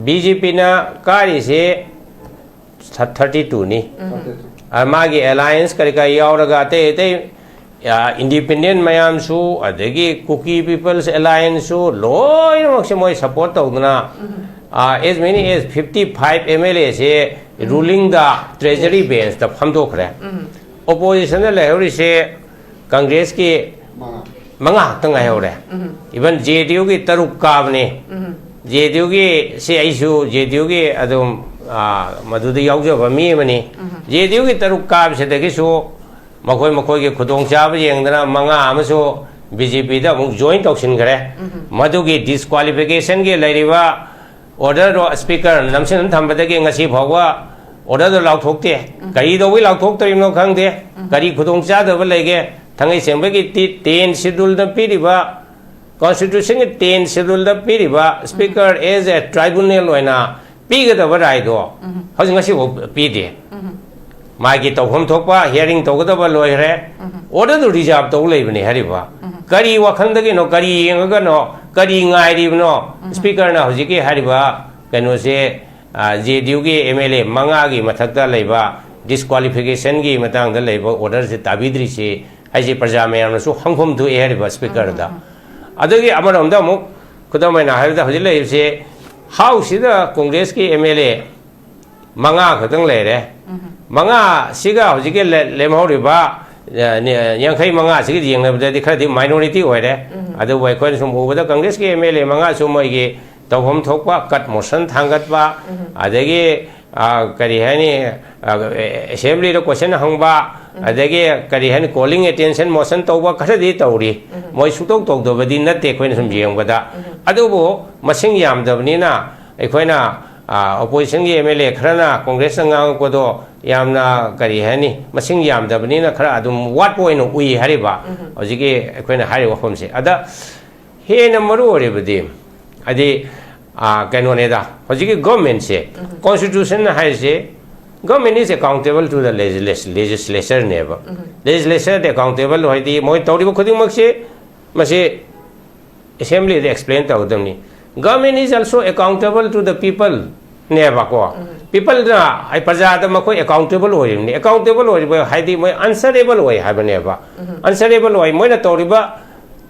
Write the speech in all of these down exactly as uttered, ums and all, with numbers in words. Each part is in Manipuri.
ꯕꯤ ꯖꯦ ꯄꯤꯅ ꯀꯥꯔꯤꯁꯦ ꯊꯥꯔꯇꯤ ꯇꯨꯅꯤ꯫ ꯃꯥꯒꯤ ꯑꯦꯂꯥꯏꯟꯁ ꯀꯔꯤ ꯀꯔꯤ ꯌꯥꯎꯔꯒ ꯑꯇꯩ ꯑꯇꯩ ꯏꯟꯗꯤꯄꯦꯟꯗꯦꯟ ꯃꯌꯥꯝꯁꯨ, ꯑꯗꯒꯤ ꯀꯨꯀꯤ ꯄꯤꯄꯜꯁ ꯑꯦꯂꯥꯏꯟꯁꯁꯨ, ꯂꯣꯏꯅꯃꯛꯁꯦ ꯃꯣꯏ ꯁꯄꯣꯔꯠ ꯇꯧꯗꯅ, as many as fifty five M L Aꯁꯦ ꯔꯨꯂꯤꯡꯗ ꯇ꯭ꯔꯦꯖꯔꯤ ꯕꯦꯟꯁꯇ ꯐꯝꯗꯣꯛꯈ꯭ꯔꯦ꯫ ꯑꯣꯄꯣꯖꯤꯁꯟꯗ ꯂꯩꯍꯧꯔꯤꯁꯦ ꯀꯪꯒ꯭ꯔꯦꯁꯀꯤ ꯃꯉꯥ ꯈꯛꯇ ꯉꯥꯏꯍꯧꯔꯦ꯫ ꯏꯚꯟ ꯖꯦ ꯗꯤ ꯌꯨꯒꯤ ꯇꯔꯨꯛ ꯀꯥꯕꯅꯤ꯫ ꯖꯦ ꯗꯤ ꯌꯨꯒꯤ ꯁꯤ ꯑꯩꯁꯨ ꯖꯦ ꯗꯤ ꯌꯨꯒꯤ ꯑꯗꯨꯝ, ꯑꯥ, ꯃꯗꯨꯗ ꯌꯥꯎꯖꯕ ꯃꯤ ꯑꯃꯅꯤ꯫ ꯖꯦ ꯗꯤ ꯌꯨꯒꯤ ꯇꯔꯨꯛ ꯀꯥꯕꯁꯤꯗꯒꯤꯁꯨ ꯃꯈꯣꯏ ꯃꯈꯣꯏꯒꯤ ꯈꯨꯗꯣꯡꯆꯥꯕ ꯌꯦꯡꯗꯅ ꯃꯉꯥ ꯑꯃꯁꯨ ꯕꯤ ꯖꯦ ꯄꯤꯗ ꯑꯃꯨꯛ ꯖꯣꯏꯟ ꯇꯧꯁꯤꯟꯈ꯭ꯔꯦ꯫ ꯃꯗꯨꯒꯤ ꯗꯤꯁꯀ꯭ꯋꯥꯂꯤꯐꯤꯀꯦꯁꯟꯒꯤ ꯂꯩꯔꯤꯕ ꯑꯣꯔꯗꯔꯗꯣ ꯁ꯭ꯄꯤꯀꯔ ꯅꯝꯁꯤꯟꯅ ꯊꯝꯕꯗꯒꯤ ꯉꯁꯤ ꯐꯥꯎꯕ ꯑꯣꯔꯗꯔꯗꯣ ꯂꯥꯎꯊꯣꯛꯇꯦ꯫ ꯀꯔꯤ ꯇꯧꯕꯩ ꯂꯥꯎꯊꯣꯛꯇ꯭ꯔꯤꯕꯅꯣ ꯈꯪꯗꯦ꯫ ꯀꯔꯤ ꯈꯨꯗꯣꯡꯆꯥꯗꯕ ꯂꯩꯒꯦ? ꯊꯥꯡꯒꯩ ꯁꯦꯡꯕꯒꯤ ꯇꯤ-, ꯇꯦꯟ ꯁꯦꯗꯨꯜꯗ ꯄꯤꯔꯤꯕ, ꯀꯣꯟꯁꯇꯤꯇ꯭ꯌꯨꯁꯟꯒꯤ ꯇꯦꯟ ꯁꯦꯗꯨꯜꯗ ꯄꯤꯔꯤꯕ ꯁ꯭ꯄꯤꯀꯔ as a tribunal ꯑꯣꯏꯅ ꯄꯤꯒꯗꯕ ꯔꯥꯏꯗꯣ ꯍꯧꯖꯤꯛ ꯉꯁꯤꯐꯥꯎ ꯄꯤꯗꯦ꯫ ꯃꯥꯒꯤ ꯇꯧꯐꯝ ꯊꯣꯛꯄ ꯍꯤꯌꯥꯔꯤꯡ ꯇꯧꯒꯗꯕ ꯂꯣꯏꯈ꯭ꯔꯦ꯫ ꯑꯣꯔꯗꯔꯗꯨ ꯔꯤꯖꯥꯔꯚ ꯇꯧ ꯂꯩꯕꯅꯤ ꯍꯥꯏꯔꯤꯕ꯫ ꯀꯔꯤ ꯋꯥꯈꯜꯗꯒꯤꯅꯣ, ꯀꯔꯤ ꯌꯦꯡꯉꯒꯅꯣ, ꯀꯔꯤ ꯉꯥꯏꯔꯤꯕꯅꯣ? ꯁ꯭ꯄꯤꯀꯔꯅ ꯍꯧꯖꯤꯛꯀꯤ ꯍꯥꯏꯔꯤꯕ ꯀꯩꯅꯣꯁꯦ, ꯖꯦ ꯗꯤ ꯌꯨꯒꯤ ꯑꯦꯝ ꯑꯦꯜ ꯑꯦ ꯃꯉꯥꯒꯤ ꯃꯊꯛꯇ ꯂꯩꯕ ꯗꯤꯁꯀ꯭ꯋꯥꯂꯤꯐꯤꯀꯦꯁꯟꯒꯤ ꯃꯇꯥꯡꯗ ꯂꯩꯕ ꯑꯣꯔꯗꯔꯁꯦ ꯇꯥꯕꯤꯗ꯭ꯔꯤꯁꯤ ꯍꯥꯏꯁꯦ ꯄ꯭ꯔꯖꯥ ꯃꯌꯥꯝꯅꯁꯨ ꯍꯪꯐꯝ ꯊꯣꯛꯑꯦ ꯍꯥꯏꯔꯤꯕ ꯁ꯭ꯄꯤꯀꯔꯗ꯫ ꯑꯗꯒꯤ ꯑꯃꯔꯣꯝꯗ ꯑꯃꯨꯛ, ꯈꯨꯗꯝ ꯑꯣꯏꯅ ꯍꯥꯏꯔꯕꯗ, ꯍꯧꯖꯤꯛ ꯂꯩꯔꯤꯕꯁꯦ ꯍꯥꯎꯁꯁꯤꯗ ꯀꯣꯡꯒ꯭ꯔꯦꯁꯀꯤ ꯑꯦꯝ ꯑꯦꯜ ꯑꯦ ꯃꯉꯥ ꯈꯛꯇꯪ ꯂꯩꯔꯦ꯫ ꯃꯉꯥꯁꯤꯒ ꯍꯧꯖꯤꯛꯀꯤ ꯂꯦ-, ꯂꯦꯝꯍꯧꯔꯤꯕ, ꯑ, ꯅꯤ-, ꯌꯥꯡꯈꯩ ꯃꯉꯥꯁꯤꯒ ꯌꯦꯡꯅꯕꯗꯗꯤ ꯈꯔꯗꯤ ꯃꯥꯏꯅꯣꯔꯤꯇꯤ ꯑꯣꯏꯔꯦ꯫ ꯑꯗꯨꯕꯨ ꯑꯩꯈꯣꯏꯅ ꯁꯨꯝ ꯎꯕꯗ ꯀꯪꯒ꯭ꯔꯦꯁꯀꯤ ꯑꯦꯝ ꯑꯦꯜ ꯑꯦ ꯃꯉꯥꯁꯨ ꯃꯣꯏꯒꯤ ꯇꯧꯐꯝ ꯊꯣꯛꯄ ꯀꯠ ꯃꯣꯁꯟ ꯊꯥꯡꯒꯠꯄ, ꯑꯗꯒꯤ, ꯑ, ꯀꯔꯤ ꯍꯥꯏꯅꯤ, ꯑ, ꯑꯦ-, ꯑꯦꯁꯦꯝꯕ꯭ꯂꯤꯗ ꯀꯣꯏꯁꯟ ꯍꯪꯕ, ꯑꯗꯒꯤ ꯀꯔꯤ ꯍꯥꯏꯅꯤ, ꯀꯣꯂꯤꯡ ꯑꯦꯇꯦꯟꯁꯟ ꯃꯣꯁꯟ ꯇꯧꯕ ꯈꯔꯗꯤ ꯇꯧꯔꯤ꯫ ꯃꯣꯏ ꯁꯨꯛꯇꯧ ꯇꯧꯗꯕꯗꯤ ꯅꯠꯇꯦ ꯑꯩꯈꯣꯏꯅ ꯁꯨꯝ ꯌꯦꯡꯕꯗ꯫ ꯑꯗꯨꯕꯨ ꯃꯁꯤꯡ ꯌꯥꯝꯗꯕꯅꯤꯅ ꯑꯩꯈꯣꯏꯅ, ꯑ, ꯑꯣꯄꯣꯖꯤꯁꯟꯒꯤ ꯑꯦꯝ ꯑꯦꯜ ꯑꯦ ꯈꯔꯅ ꯀꯣꯡꯒ꯭ꯔꯦꯁꯅ ꯉꯥꯡꯉꯛꯄꯗꯣ ꯌꯥꯝꯅ, ꯀꯔꯤ ꯍꯥꯏꯅꯤ, ꯃꯁꯤꯡ ꯌꯥꯝꯗꯕꯅꯤꯅ ꯈꯔ ꯑꯗꯨꯝ ꯋꯥꯠꯄ ꯑꯣꯏꯅ ꯎꯏ ꯍꯥꯏꯔꯤꯕ ꯍꯧꯖꯤꯛꯀꯤ ꯑꯩꯈꯣꯏꯅ ꯍꯥꯏꯔꯤꯕ ꯋꯥꯐꯝꯁꯦ꯫ ꯑꯗ ꯍꯦꯟꯅ ꯃꯔꯨ ꯑꯣꯏꯔꯤꯕꯗꯤ, ꯍꯥꯏꯗꯤ, ꯑ, ꯀꯩꯅꯣꯅꯦꯗ, ꯍꯧꯖꯤꯛꯀꯤ ꯒꯣꯔꯃꯦꯟꯁꯦ, ꯀꯣꯟꯁꯇꯤꯇ꯭ꯌꯨꯁꯟ ꯍꯥꯏꯔꯤꯁꯦ, government is accountable to the legislat-, legislatureꯅꯦꯕ꯫ Legislatureꯗ accountable ꯍꯥꯏꯗꯤ ꯃꯣꯏ ꯇꯧꯔꯤꯕ ꯈꯨꯗꯤꯡꯃꯛꯁꯦ ꯃꯁꯤ ꯑꯦꯁꯦꯝꯕ꯭ꯂꯤꯗ ꯑꯦꯛꯁꯄ꯭ꯂꯦꯟ ꯇꯧꯒꯗꯕꯅꯤ꯫ Government is also accountable to the people ꯅꯦꯕꯀꯣ꯫ People ꯅ ꯑꯩ ꯄ꯭ꯔꯖꯥꯗ ꯃꯈꯣꯏ accountable ꯑꯣꯏꯔꯤꯕꯅꯤ꯫ Accountable ꯑꯣꯏꯔꯤꯕ ꯍꯥꯏꯗꯤ ꯃꯣꯏ answerable ꯑꯣꯏ ꯍꯥꯏꯕꯅꯦꯕ꯫ Answerable ꯑꯣꯏ, ꯃꯣꯏꯅ ꯇꯧꯔꯤꯕ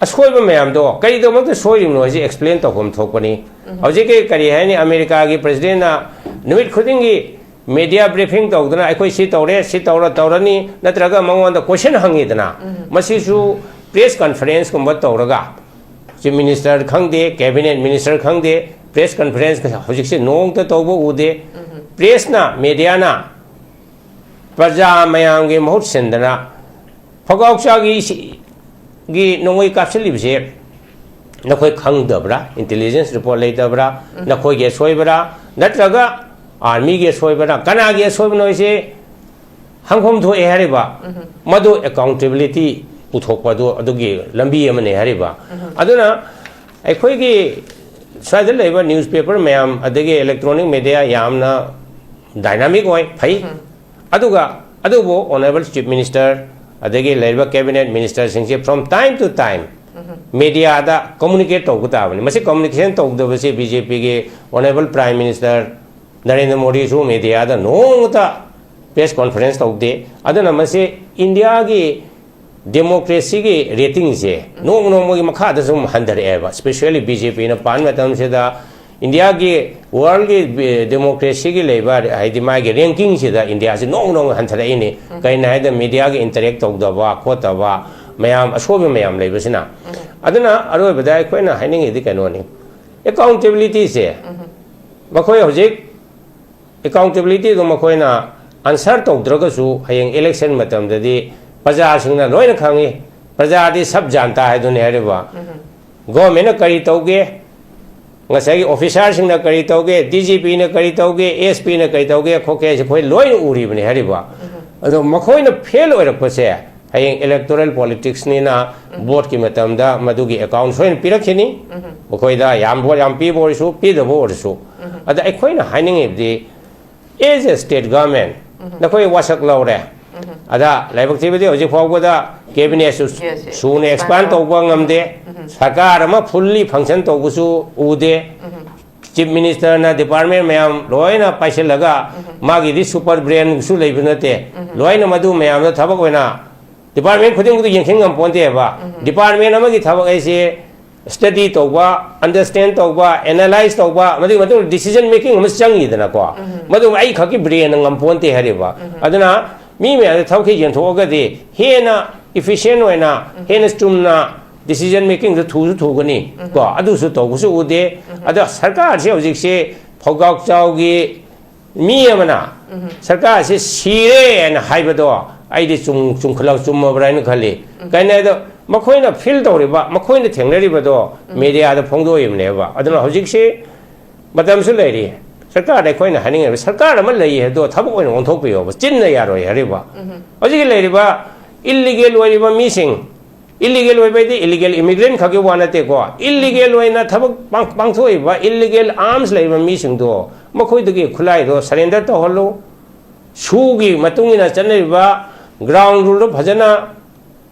ꯑꯁꯣꯏꯕ ꯃꯌꯥꯝꯗꯣ ꯀꯔꯤꯗꯃꯛꯇ ꯁꯣꯏꯔꯤꯕꯅꯣ ꯍꯥꯏꯁꯤ explain ꯇꯧꯐꯝ ꯊꯣꯛꯄꯅꯤ꯫ ꯍꯧꯖꯤꯛꯀꯤ ꯀꯔꯤ ꯍꯥꯏꯅꯤ, ꯑꯃꯦꯔꯤꯀꯥꯒꯤ president ꯅ ꯅꯨꯃꯤꯠ ꯈꯨꯗꯤꯡꯒꯤ media briefing ꯇꯧꯗꯅ ꯑꯩꯈꯣꯏ ꯁꯤ ꯇꯧꯔꯦ, ꯁꯤ ꯇꯧꯔ ꯇꯧꯔꯅꯤ, ꯅꯠꯇ꯭ꯔꯒ ꯃꯉꯣꯟꯗ question ꯍꯪꯉꯤꯗꯅ, ꯃꯁꯤꯁꯨ press conference ꯀꯨꯝꯕ ꯇꯧꯔꯒ chief minister ꯈꯪꯗꯦ, cabinet minister ꯈꯪꯗꯦ, press conference ꯍꯧꯖꯤꯛꯁꯦ ꯅꯣꯡꯃꯇ ꯇꯧꯕ ꯎꯗꯦ꯫ Press ꯅ, media ꯅ ꯄ꯭ꯔꯖꯥ ꯃꯌꯥꯝꯒꯤ ꯃꯍꯨꯠ ꯁꯤꯟꯗꯅ ꯐꯧꯒꯥꯎꯆꯥꯒꯤ ꯁꯤ-, ꯒꯤ ꯅꯣꯡꯃꯩ ꯀꯥꯞꯁꯤꯜꯂꯤꯕꯁꯦ ꯅꯈꯣꯏ ꯈꯪꯗꯕ꯭ꯔꯥ? Intelligence report ꯂꯩꯇꯕ꯭ꯔꯥ? ꯅꯈꯣꯏꯒꯤ ꯑꯁꯣꯏꯕꯔꯥ? ꯅꯠꯇ꯭ꯔꯒ army ꯒꯤ ꯑꯁꯣꯏꯕꯔꯥ? ꯀꯅꯥꯒꯤ ꯑꯁꯣꯏꯕꯅꯣ ꯍꯥꯏꯁꯦ ꯍꯪꯐꯝ ꯊꯣꯛꯑꯦ ꯍꯥꯏꯔꯤꯕ꯫ ꯃꯗꯨ accountability ꯄꯨꯊꯣꯛꯄ ꯑꯗꯨ, ꯑꯗꯨꯒꯤ ꯂꯝꯕꯤ ꯑꯃꯅꯦ ꯍꯥꯏꯔꯤꯕ꯫ ꯑꯗꯨꯅ ꯑꯩꯈꯣꯏꯒꯤ ꯁ꯭ꯋꯥꯏꯗ ꯂꯩꯕ newspaper ꯃꯌꯥꯝ, ꯑꯗꯒꯤ electronic media ꯌꯥꯝꯅ dynamic ꯑꯣꯏ, ꯐꯩ꯫ ꯑꯗꯨꯒ ꯑꯗꯨꯕꯨ honourable chief minister, ꯑꯗꯒꯤ ꯂꯩꯔꯤꯕ cabinet minister ꯁꯤꯡꯁꯦ from time to time media the communicate ꯇꯧꯕ ꯇꯥꯕꯅꯤ꯫ ꯃꯁꯤ communication ꯇꯧꯗꯕꯁꯦ BJP ꯒꯤ honourable prime minister Narendra ꯃꯣꯗꯤꯁꯨ media ꯗ ꯅꯣꯡꯃꯇ press conference ꯇꯧꯗꯦ꯫ ꯑꯗꯨꯅ ꯃꯁꯤ ꯏꯟꯗꯤꯌꯥꯒꯤ democracy ꯒꯤ rating ꯁꯦ ꯅꯣꯡꯃ ꯅꯣꯡꯃꯒꯤ ꯃꯈꯥꯗ ꯁꯨꯝ ꯍꯟꯊꯔꯛꯑꯦꯕ, especially BJP ꯅ ꯄꯥꯟ ꯃꯇꯝꯁꯤꯗ꯫ ꯏꯟꯗꯤꯌꯥꯒꯤ, world ꯒꯤ democracy ꯒꯤ ꯂꯩꯕ, ꯍꯥꯏꯗꯤ ꯃꯥꯒꯤ ranking ꯁꯤꯗ ꯏꯟꯗꯤꯌꯥꯁꯤ ꯅꯣꯡꯃ ꯅꯣꯡꯃ ꯍꯟꯊꯔꯛꯏꯅꯤ꯫ ꯀꯩꯅꯣ ꯍꯥꯏꯗ media ꯒ interact ꯇꯧꯗꯕ ꯈꯣꯠꯇꯕ ꯃꯌꯥꯝ, ꯑꯁꯣꯏꯕ ꯃꯌꯥꯝ ꯂꯩꯕꯁꯤꯅ꯫ ꯑꯗꯨꯅ ꯑꯔꯣꯏꯕꯗ ꯑꯩꯈꯣꯏꯅ ꯍꯥꯏꯅꯤꯡꯉꯤꯗꯤ ꯀꯩꯅꯣꯅꯤ, accountability ꯁꯦ ꯃꯈꯣꯏ ꯍꯧꯖꯤꯛ accountability ꯗꯨ ꯃꯈꯣꯏꯅ answer ꯇꯧꯗ꯭ꯔꯒꯁꯨ ꯍꯌꯦꯡ election ꯃꯇꯝꯗꯗꯤ ꯄ꯭ꯔꯖꯥꯁꯤꯡꯅ ꯂꯣꯏꯅ ꯈꯪꯉꯤ꯫ ꯄ꯭ꯔꯖꯥꯗꯤ ꯁꯕ ꯖꯥꯟꯇꯥ ꯍꯥꯏꯗꯨꯅꯤ ꯍꯥꯏꯔꯤꯕ꯫ Government ꯅ ꯀꯔꯤ ꯇꯧꯒꯦ, ꯉꯁꯥꯏꯒꯤ officer ꯁꯤꯡꯅ ꯀꯔꯤ ꯇꯧꯒꯦ, DGP ꯅ ꯀꯔꯤ ꯇꯧꯒꯦ, SP ꯅ ꯀꯔꯤ ꯇꯧꯒꯦ ꯈꯣꯠꯀꯦ ꯍꯥꯏꯁꯦ ꯑꯩꯈꯣꯏ ꯂꯣꯏꯅ ꯎꯔꯤꯕꯅꯤ ꯍꯥꯏꯔꯤꯕ꯫ ꯑꯗꯣ ꯃꯈꯣꯏꯅ fail ꯑꯣꯏꯔꯛꯄꯁꯦ ꯍꯌꯦꯡ electoral politics ꯅꯤꯅ vote ꯀꯤ ꯃꯇꯝꯗ ꯃꯗꯨꯒꯤ account ꯁꯣꯏꯅ ꯄꯤꯔꯛꯈꯤꯅꯤ꯫ ꯃꯈꯣꯏꯗ ꯌꯥꯝ vote ꯌꯥꯝ ꯄꯤꯕ ꯑꯣꯏꯔꯁꯨ, ꯄꯤꯗꯕ ꯑꯣꯏꯔꯁꯨ꯫ ꯑꯗ ꯑꯩꯈꯣꯏꯅ ꯍꯥꯏꯅꯤꯡꯉꯤꯕꯗꯤ, as a state government, ꯅꯈꯣꯏ ꯋꯥꯁꯛ ꯂꯧꯔꯦ꯫ ꯑꯗ ꯂꯥꯏꯕꯛ ꯊꯤꯕꯗꯤ ꯍꯧꯖꯤꯛ ꯐꯥꯎꯕꯗ ꯀꯦꯕꯤꯅꯦꯠꯁꯨ Yes, yes. ꯁꯨꯅ ꯑꯦꯛꯁꯄꯥꯟ Expand ꯇꯧꯕ ꯉꯝꯗꯦ꯫ ꯁꯔꯀꯥꯔ ꯑꯃ ꯐꯨꯜꯂꯤ ꯐꯪꯁꯟ ꯇꯧꯕꯁꯨ ꯎꯗꯦ꯫ ꯆꯤꯐ ꯃꯤꯅꯤꯁꯇꯔꯅ ꯗꯤꯄꯥꯔꯠꯃꯦꯟ ꯃꯌꯥꯝ ꯂꯣꯏꯅ ꯄꯥꯏꯁꯤꯜꯂꯒ, ꯃꯥꯒꯤꯗꯤ ꯁꯨꯄꯔ ꯕ꯭ꯔꯦꯟꯁꯨ ꯂꯩꯕ ꯅꯠꯇꯦ꯫ ꯂꯣꯏꯅ ꯃꯗꯨ ꯃꯌꯥꯝꯗꯣ ꯊꯕꯛ ꯑꯣꯏꯅ ꯗꯤꯄꯥꯔꯠꯃꯦꯟ ꯈꯨꯗꯤꯡꯃꯛꯇ ꯌꯦꯡꯁꯤꯟ ꯉꯝ ꯄꯣꯟꯇꯦꯕ꯫ ꯗꯤꯄꯥꯔꯠꯃꯦꯟ ꯑꯃꯒꯤ ꯊꯕꯛ ꯍꯥꯏꯁꯦ ꯁ꯭ꯇꯗꯤ ꯇꯧꯕ, ꯑꯟꯗꯔꯁ꯭ꯇꯦꯟ ꯇꯧꯕ, ꯑꯦꯅꯥꯂꯥꯏꯁ ꯇꯧꯕ, ꯃꯗꯨꯒꯤ ꯃꯇꯨꯡꯗ ꯗꯤꯁꯤꯖꯟ ꯃꯦꯀꯤꯡ ꯑꯃ ꯆꯪꯉꯤꯗꯅꯀꯣ꯫ ꯃꯗꯨ ꯑꯩ ꯈꯛꯀꯤ ꯕ꯭ꯔꯦꯟꯅ ꯉꯝ ꯄꯣꯟꯇꯦ ꯍꯥꯏꯔꯤꯕ꯫ ꯑꯗꯨꯅ ꯃꯤ ꯃꯌꯥꯝꯗ ꯊꯕꯛꯁꯦ ꯌꯦꯟꯊꯣꯛꯑꯒꯗꯤ ꯍꯦꯟꯅ ꯏꯐꯤꯁꯤꯌꯦꯟ ꯑꯣꯏꯅ, ꯍꯦꯟꯅ ꯆꯨꯝꯅ ꯗꯤꯁꯤꯖꯟ ꯃꯦꯀꯤꯡꯗꯨ ꯊꯨꯁꯨ ꯊꯨꯒꯅꯤ ꯀꯣ꯫ ꯑꯗꯨꯁꯨ ꯇꯧꯕꯁꯨ ꯎꯗꯦ꯫ ꯑꯗꯣ ꯁꯔꯀꯥꯔꯁꯦ ꯍꯧꯖꯤꯛꯁꯦ ꯐꯧꯒꯥꯛ ꯆꯥꯎꯒꯤ ꯃꯤ ꯑꯃꯅ ꯁꯔꯀꯥꯔꯁꯦ ꯁꯤꯔꯦ ꯍꯥꯏꯅ ꯍꯥꯏꯕꯗꯣ ꯑꯩꯗꯤ ꯆꯨꯝ-, ꯆꯨꯝꯈꯠꯂ-, ꯆꯨꯝꯃꯕ꯭ꯔꯥ ꯍꯥꯏꯅ ꯈꯜꯂꯤ꯫ ꯀꯩꯅꯣ ꯍꯥꯏꯗ ꯃꯈꯣꯏꯅ ꯐꯤꯜ ꯇꯧꯔꯤꯕ, ꯃꯈꯣꯏꯅ ꯊꯦꯡꯅꯔꯤꯕꯗꯣ ꯃꯦꯗꯤꯌꯥꯗ ꯐꯣꯡꯗꯣꯛꯏꯕꯅꯦꯕ꯫ ꯑꯗꯨꯅ ꯍꯧꯖꯤꯛꯁꯤ ꯃꯇꯝꯁꯨ ꯂꯩꯔꯤ꯫ ꯁꯔꯀꯥꯔꯗ ꯑꯩꯈꯣꯏꯅ ꯍꯥꯏꯅꯤꯡꯉꯤꯕ, ꯁꯔꯀꯥꯔ ꯑꯃ ꯂꯩ ꯍꯥꯏꯕꯗꯣ ꯊꯕꯛ ꯑꯣꯏꯅ ꯑꯣꯟꯊꯣꯛꯄꯤꯌꯣꯕ꯫ ꯆꯤꯟꯅ ꯌꯥꯔꯣꯏ ꯍꯥꯏꯔꯤꯕ꯫ ꯍꯧꯖꯤꯛꯀꯤ ꯂꯩꯔꯤꯕ ꯏꯜꯂꯤꯒꯦꯜ ꯑꯣꯏꯔꯤꯕ ꯃꯤꯁꯤꯡ, ꯏꯜꯂꯤꯒꯦꯜ ꯑꯣꯏꯕ ꯍꯥꯏꯗꯤ ꯏꯜꯂꯤꯒꯦꯜ ꯏꯃꯤꯒ꯭ꯔꯦꯟ ꯈꯛꯀꯤ ꯋꯥ ꯅꯠꯇꯦꯀꯣ꯫ ꯏꯜꯂꯤꯒꯦꯜ ꯑꯣꯏꯅ ꯊꯕꯛ ꯄꯥꯡ-, ꯄꯥꯡꯊꯣꯛꯏꯕ ꯏꯜꯂꯤꯒꯦꯜ ꯑꯥꯔꯝꯁ ꯂꯩꯕ ꯃꯤꯁꯤꯡꯗꯣ, ꯃꯈꯣꯏꯗꯒꯤ ꯈꯨꯠꯂꯥꯏꯗꯣ ꯁꯔꯦꯟꯗꯔ ꯇꯧꯍꯜꯂꯨ꯫ ꯁꯨꯒꯤ ꯃꯇꯨꯡ ꯏꯟꯅ ꯆꯠꯅꯔꯤꯕ ꯒ꯭ꯔꯥꯎꯟ ꯔꯨꯜꯗꯣ ꯐꯖꯅ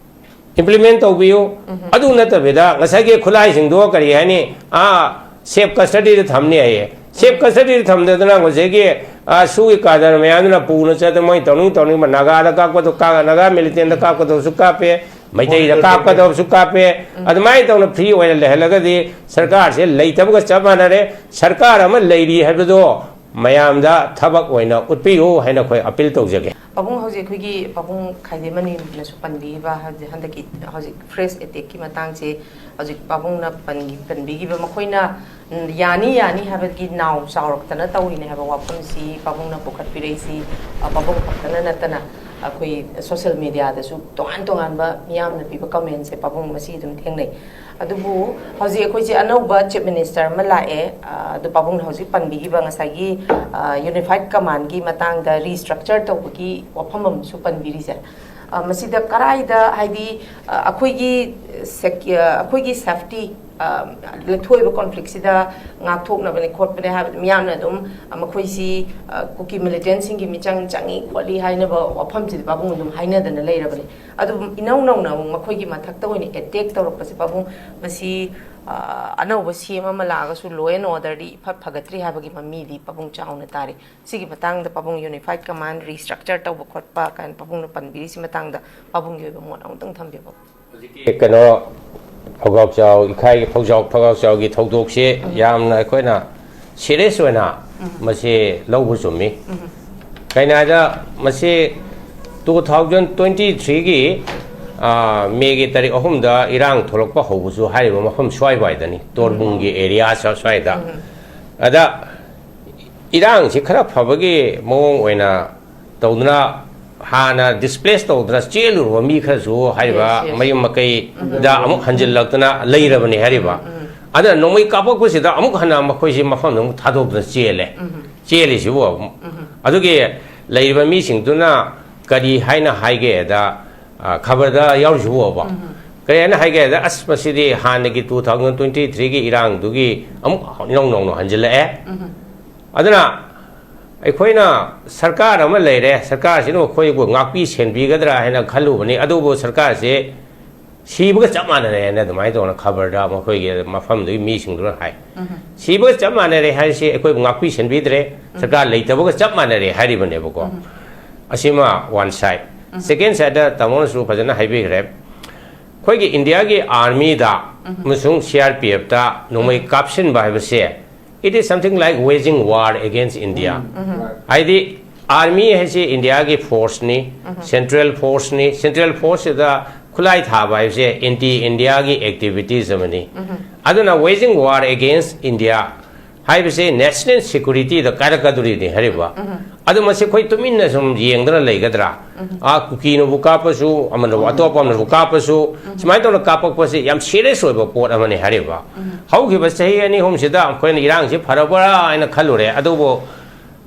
ꯏꯝꯄ꯭ꯂꯤꯃꯦꯟ ꯇꯧꯕꯤꯌꯨ꯫ ꯑꯗꯨ ꯅꯠꯇꯕꯤꯗ ꯉꯁꯥꯏꯒꯤ ꯈꯨꯠꯂꯥꯏꯁꯤꯡꯗꯣ ꯀꯔꯤ ꯍꯥꯏꯅꯤ, ꯑꯥ, ꯁꯦꯐ ꯀꯁꯇꯗꯤꯗ ꯊꯝꯅꯤ ꯍꯥꯏꯌꯦ꯫ ꯁꯦꯐ ꯀꯁꯇꯗꯤꯗ ꯊꯝꯗꯗꯅ ꯉꯁꯥꯏꯒꯤ, ꯑꯥ, ꯁꯨꯒꯤ ꯀꯥꯗꯔ ꯃꯌꯥꯝꯗꯨꯅ ꯄꯨꯅ ꯆꯠꯇꯅ ꯃꯣꯏ ꯇꯧꯅꯤꯡ ꯇꯧꯅꯤꯡꯕ ꯅꯥꯒꯥꯗ ꯀꯥꯞꯄꯗꯣ ꯀꯥ-, ꯅꯥꯒꯥ ꯃꯤꯂꯤꯇꯦꯟꯗ ꯀꯥꯞꯀꯗꯕꯁꯨ ꯀꯥꯞꯄꯦ, ꯃꯩꯇꯩꯗ ꯀꯥꯞꯀꯗꯕꯁꯨ ꯀꯥꯞꯄꯦ꯫ ꯑꯗꯨꯃꯥꯏꯅ ꯇꯧꯅ ꯐ꯭ꯔꯤ ꯑꯣꯏꯅ ꯂꯩꯍꯜꯂꯒꯗꯤ ꯁꯔꯀꯥꯔꯁꯦ ꯂꯩꯇꯕꯒ ꯆꯞ ꯃꯥꯟꯅꯔꯦ꯫ ꯁꯔꯀꯥꯔ ꯑꯃ ꯂꯩꯔꯤ ꯍꯥꯏꯕꯗꯣ ꯃꯌꯥꯝꯗ ꯊꯕꯛ ꯑꯣꯏꯅ ꯎꯠꯄꯤꯌꯨ ꯍꯥꯏꯅ ꯑꯩꯈꯣꯏ ꯑꯄꯤꯜ ꯇꯧꯖꯒꯦ꯫ ꯄꯥꯕꯨꯡ, ꯍꯧꯖꯤꯛ ꯑꯩꯈꯣꯏꯒꯤ ꯄꯥꯕꯨꯡ ꯈꯥꯏꯗꯦꯝꯃꯅꯤꯅꯁꯨ ꯄꯟꯕꯤꯈꯤꯕ, ꯍꯥꯏꯕꯗꯤ ꯍꯟꯗꯛꯀꯤ ꯍꯧꯖꯤꯛ ꯐ꯭ꯔꯦꯁ ꯑꯦꯇꯦꯛꯀꯤ ꯃꯇꯥꯡꯁꯦ, ꯍꯧꯖꯤꯛ ꯄꯥꯕꯨꯡꯅ ꯄꯟꯈꯤ-, ꯄꯟꯕꯤꯈꯤꯕ, ꯃꯈꯣꯏꯅ, ꯎꯝ, ꯌꯥꯅꯤ ꯌꯥꯅꯤ ꯍꯥꯏꯕꯒꯤ ꯅꯥꯎ ꯆꯥꯎꯔꯛꯇꯅ ꯇꯧꯔꯤꯅꯦ ꯍꯥꯏꯕ ꯋꯥꯐꯝꯁꯤ ꯄꯥꯕꯨꯡꯅ ꯄꯨꯈꯠꯄꯤꯔꯛꯏꯁꯤ, ꯑ, ꯄꯥꯕꯨꯡ ꯈꯛꯇꯅ ꯅꯠꯇꯅ ꯑꯩꯈꯣꯏ ꯁꯣꯁꯦꯜ ꯃꯦꯗꯤꯌꯥꯗꯁꯨ ꯇꯣꯉꯥꯟ ꯇꯣꯉꯥꯟꯕ ꯃꯤꯌꯥꯝꯅ ꯄꯤꯕ ꯀꯃꯦꯟꯁꯦ ꯄꯥꯕꯨꯡ ꯃꯁꯤ ꯑꯗꯨꯝ ꯊꯦꯡꯅꯩ꯫ ꯑꯗꯨꯕꯨ ꯍꯧꯖꯤꯛ ꯑꯩꯈꯣꯏꯁꯦ ꯑꯅꯧꯕ ꯆꯤꯐ ꯃꯤꯅꯤꯁꯇꯔ ꯑꯃ ꯂꯥꯛꯑꯦ꯫ ꯑ, ꯑꯗꯨ ꯄꯥꯕꯨꯡꯅ ꯍꯧꯖꯤꯛ ꯄꯟꯕꯤꯈꯤꯕ ꯉꯁꯥꯏꯒꯤ, ꯑ, ꯌꯨꯅꯤꯐꯥꯏꯠ ꯀꯃꯥꯟꯒꯤ ꯃꯇꯥꯡꯗ ꯔꯤꯁꯇ꯭ꯔꯛꯆꯔ ꯇꯧꯕꯒꯤ ꯋꯥꯐꯝ ꯑꯃꯁꯨ ꯄꯟꯕꯤꯔꯤꯁꯦ, ꯑ, ꯃꯁꯤꯗ ꯀꯔꯥꯏꯗ, ꯍꯥꯏꯗꯤ, ꯑ, ꯑꯩꯈꯣꯏꯒꯤ ꯁꯦꯛ-, ꯑ, ꯑꯩꯈꯣꯏꯒꯤ ꯁꯦꯐꯇꯤ ꯊꯣꯛꯏꯕ ꯀꯣꯟꯐ꯭ꯂꯤꯛꯁꯤꯗ ꯉꯥꯛꯊꯣꯛꯅꯕꯅꯦ ꯈꯣꯠꯄꯅꯦ ꯍꯥꯏꯕꯗ ꯃꯤꯌꯥꯝꯅ ꯑꯗꯨꯝ ꯃꯈꯣꯏꯁꯤ ꯀꯨꯀꯤ ꯃꯤꯂꯤꯇꯦꯟꯁꯤꯡꯒꯤ ꯃꯤꯆꯪ ꯆꯪꯉꯤ ꯈꯣꯠꯂꯤ ꯍꯥꯏꯅꯕ ꯋꯥꯐꯝꯁꯤꯗꯤ ꯄꯥꯕꯨꯡ ꯑꯗꯨꯝ ꯍꯥꯏꯅꯗꯅ ꯂꯩꯔꯕꯅꯤ꯫ ꯑꯗꯨꯕꯨ ꯏꯅꯧ ꯅꯧꯅ ꯑꯃꯨꯛ ꯃꯈꯣꯏꯒꯤ ꯃꯊꯛꯇ ꯑꯣꯏꯅ ꯑꯦꯇꯦꯛ ꯇꯧꯔꯛꯄꯁꯦ ꯄꯥꯕꯨꯡ, ꯃꯁꯤ ꯑꯅꯧꯕ ꯁꯤ ꯑꯦꯝ ꯑꯃ ꯂꯥꯛꯑꯒꯁꯨ law and order ꯗꯤ ꯏꯐꯠ ꯐꯒꯠꯇ꯭ꯔꯤ ꯍꯥꯏꯕꯒꯤ ꯃꯃꯤꯗꯤ ꯄꯥꯕꯨꯡ ꯆꯥꯎꯅ ꯇꯥꯔꯤ꯫ ꯁꯤꯒꯤ ꯃꯇꯥꯡꯗ ꯄꯥꯕꯨꯡ ꯌꯨꯅꯤꯐꯥꯏꯠ ꯀꯃꯥꯟ ꯔꯤꯁꯇ꯭ꯔꯛꯆꯔ ꯇꯧꯕ ꯈꯣꯠꯄ ꯀꯥꯏꯅ ꯄꯥꯕꯨꯡꯅ ꯄꯟꯕꯤꯔꯤꯁꯤ ꯃꯇꯥꯡꯗ ꯄꯥꯕꯨꯡꯒꯤ ꯑꯣꯏꯕ ꯃꯣꯠ ꯑꯃꯨꯛꯇꯪ ꯊꯝꯕꯤꯌꯨ꯫ ꯍꯧꯖꯤꯛꯀꯤ ꯀꯩꯅꯣ ꯐꯧꯒꯥꯎꯆꯥꯎ ꯏꯈꯥꯏꯒꯤ ꯐꯧꯖꯥꯎ ꯐꯧꯒꯥꯎꯆꯥꯎꯒꯤ ꯊꯧꯗꯣꯛꯁꯤ ꯌꯥꯝꯅ ꯑꯩꯈꯣꯏꯅ ꯁꯤꯔꯤꯌꯁ ꯑꯣꯏꯅ ꯃꯁꯤ ꯂꯧꯕ ꯆꯨꯝꯃꯤ꯫ ꯀꯩꯅꯣ ꯍꯥꯏꯗ ꯃꯁꯤ two thousand twenty three ꯒꯤ ꯃꯦꯒꯤ ꯇꯥꯔꯤꯛ ꯑꯍꯨꯝꯗ ꯏꯔꯥꯡ ꯊꯣꯛꯂꯛꯄ ꯍꯧꯕꯁꯨ ꯍꯥꯏꯔꯤꯕ ꯃꯐꯝ ꯁ꯭ꯋꯥꯏꯋꯥꯏꯗꯅꯤ, ꯇꯣꯔꯕꯨꯡꯒꯤ ꯑꯦꯔꯤꯌꯥ ꯁ꯭ꯋꯥꯏꯗ꯫ ꯑꯗ ꯏꯔꯥꯡꯁꯤ ꯈꯔ ꯐꯕꯒꯤ ꯃꯑꯣꯡ ꯑꯣꯏꯅ ꯇꯧꯗꯨꯅ ꯍꯥꯟꯅ ꯗꯤꯁꯄ꯭ꯂꯦꯁ ꯇꯧꯗꯅ ꯆꯦꯜꯂꯨꯔꯕ ꯃꯤ ꯈꯔꯁꯨ ꯍꯥꯏꯔꯤꯕ ꯃꯌꯨꯝ ꯃꯀꯩꯗ ꯑꯃꯨꯛ ꯍꯟꯖꯤꯜꯂꯛꯇꯅ ꯂꯩꯔꯕꯅꯤ ꯍꯥꯏꯔꯤꯕ꯫ ꯑꯗꯨꯅ ꯅꯣꯡꯃꯩ ꯀꯥꯞꯄꯛꯄꯁꯤꯗ ꯑꯃꯨꯛ ꯍꯟꯅ ꯃꯈꯣꯏꯁꯤ ꯃꯐꯝꯗ ꯑꯃꯨꯛ ꯊꯥꯗꯣꯛꯇꯅ ꯆꯦꯜꯂꯦ꯫ ꯆꯦꯜꯂꯤꯁꯤꯕꯨ ꯑꯗꯨꯒꯤ ꯂꯩꯔꯤꯕ ꯃꯤꯁꯤꯡꯗꯨꯅ ꯀꯔꯤ ꯍꯥꯏꯅ ꯍꯥꯏꯒꯦꯗ, ꯈꯕꯔꯗ ꯌꯥꯎꯔꯤꯁꯤꯕꯨꯕ ꯀꯔꯤ ꯍꯥꯏꯅ ꯍꯥꯏꯒꯦꯗ, ꯑꯁ, ꯃꯁꯤꯗꯤ ꯍꯥꯟꯅꯒꯤ two thousand twenty three ꯒꯤ ꯏꯔꯥꯡꯗꯨꯒꯤ ꯑꯃꯨꯛ ꯏꯅꯧ ꯅꯧꯅ ꯍꯟꯖꯤꯜꯂꯛꯑꯦ꯫ ꯑꯗꯨꯅ ꯑꯩꯈꯣꯏꯅ ꯁꯔꯀꯥꯔ ꯑꯃ ꯂꯩꯔꯦ, ꯁꯔꯀꯥꯔꯁꯤꯅ ꯑꯩꯈꯣꯏꯕꯨ ꯉꯥꯛꯄꯤ ꯁꯦꯟꯕꯤꯒꯗ꯭ꯔꯥ ꯍꯥꯏꯅ ꯈꯜꯂꯨꯕꯅꯤ, ꯑꯗꯨꯕꯨ ꯁꯔꯀꯥꯔꯁꯤ ꯁꯤꯕꯒ ꯆꯞ ꯃꯥꯟꯅꯔꯦ ꯍꯥꯏꯅ ꯑꯗꯨꯃꯥꯏꯅ ꯇꯧꯅ ꯈꯕꯔꯗ ꯃꯈꯣꯏꯒꯤ ꯃꯐꯝꯗꯨꯒꯤ ꯃꯤꯁꯤꯡꯗꯨꯅ ꯍꯥꯏ꯫ ꯁꯤꯕꯒ ꯆꯞ ꯃꯥꯟꯅꯔꯦ ꯍꯥꯏꯔꯤꯁꯤ ꯑꯩꯈꯣꯏꯕꯨ ꯉꯥꯛꯄꯤ ꯁꯦꯟꯕꯤꯗ꯭ꯔꯦ, ꯁꯔꯀꯥꯔ ꯂꯩꯇꯕꯒ ꯆꯞ ꯃꯥꯟꯅꯔꯦ ꯍꯥꯏꯔꯤꯕꯅꯦꯕꯀꯣ꯫ ꯑꯁꯤꯃ one side꯫ Second side ꯇ ꯇꯥꯃꯣꯅꯁꯨ ꯐꯖꯅ ꯍꯥꯏꯕꯤꯈ꯭ꯔꯦ꯫ ꯑꯩꯈꯣꯏꯒꯤ ꯏꯟꯗꯤꯌꯥꯒꯤ ꯑꯥꯔꯃꯤꯗ ꯑꯃꯁꯨꯡ ꯁꯤ ꯑꯥꯔ ꯄꯤ ꯑꯦꯐꯇ ꯅꯣꯡꯃꯩ ꯀꯥꯞꯁꯤꯟꯕ ꯍꯥꯏꯕꯁꯦ, it is something like waging war against India꯫ ꯍꯥꯏꯗꯤ ꯑꯥꯔꯃꯤ ꯍꯥꯏꯁꯤ ꯏꯟꯗꯤꯌꯥꯒꯤ ꯐꯣꯔꯁꯅꯤ, ꯁꯦꯟꯇ꯭ꯔꯦꯜ ꯐꯣꯔꯁꯅꯤ꯫ ꯁꯦꯟꯇ꯭ꯔꯦꯜ ꯐꯣꯔꯁꯁꯤꯗ ꯈꯨꯠꯂꯥꯏ ꯊꯥꯕ ꯍꯥꯏꯕꯁꯦ ꯑꯦꯟꯇꯤ ꯏꯟꯗꯤꯌꯥꯒꯤ ꯑꯦꯛꯇꯤꯚꯤꯇꯤꯁ ꯑꯃꯅꯤ꯫ ꯑꯗꯨꯅ waging war against India ꯍꯥꯏꯕꯁꯦ ꯅꯦꯁꯅꯦꯜ ꯁꯦꯀ꯭ꯌꯨꯔꯤꯇꯤꯗ ꯀꯥꯏꯔꯛꯀꯗꯣꯔꯤꯅꯤ ꯍꯥꯏꯔꯤꯕ꯫ ꯑꯗꯨ ꯃꯁꯤ ꯑꯩꯈꯣꯏ ꯇꯨꯃꯤꯟꯅ ꯁꯨꯝ ꯌꯦꯡꯗꯅ ꯂꯩꯒꯗ꯭ꯔꯥ? ꯑꯥ, ꯀꯨꯀꯤꯅꯕꯨ ꯀꯥꯞꯄꯁꯨ, ꯑꯃꯅꯕꯨ, ꯑꯇꯣꯞꯄ ꯑꯃꯅꯕꯨ ꯀꯥꯞꯄꯁꯨ, ꯁꯨꯃꯥꯏꯅ ꯇꯧꯅ ꯀꯥꯞꯄꯛꯄꯁꯤ ꯌꯥꯝ ꯁꯤꯔꯤꯌꯁ ꯑꯣꯏꯕ ꯄꯣꯠ ꯑꯃꯅꯤ ꯍꯥꯏꯔꯤꯕ꯫ ꯍꯧꯈꯤꯕ ꯆꯍꯤ ꯑꯅꯤ ꯑꯍꯨꯝꯁꯤꯗ ꯑꯩꯈꯣꯏꯅ ꯏꯔꯥꯡꯁꯤ ꯐꯔꯕ꯭ꯔꯥ ꯍꯥꯏꯅ ꯈꯜꯂꯨꯔꯦ, ꯑꯗꯨꯕꯨ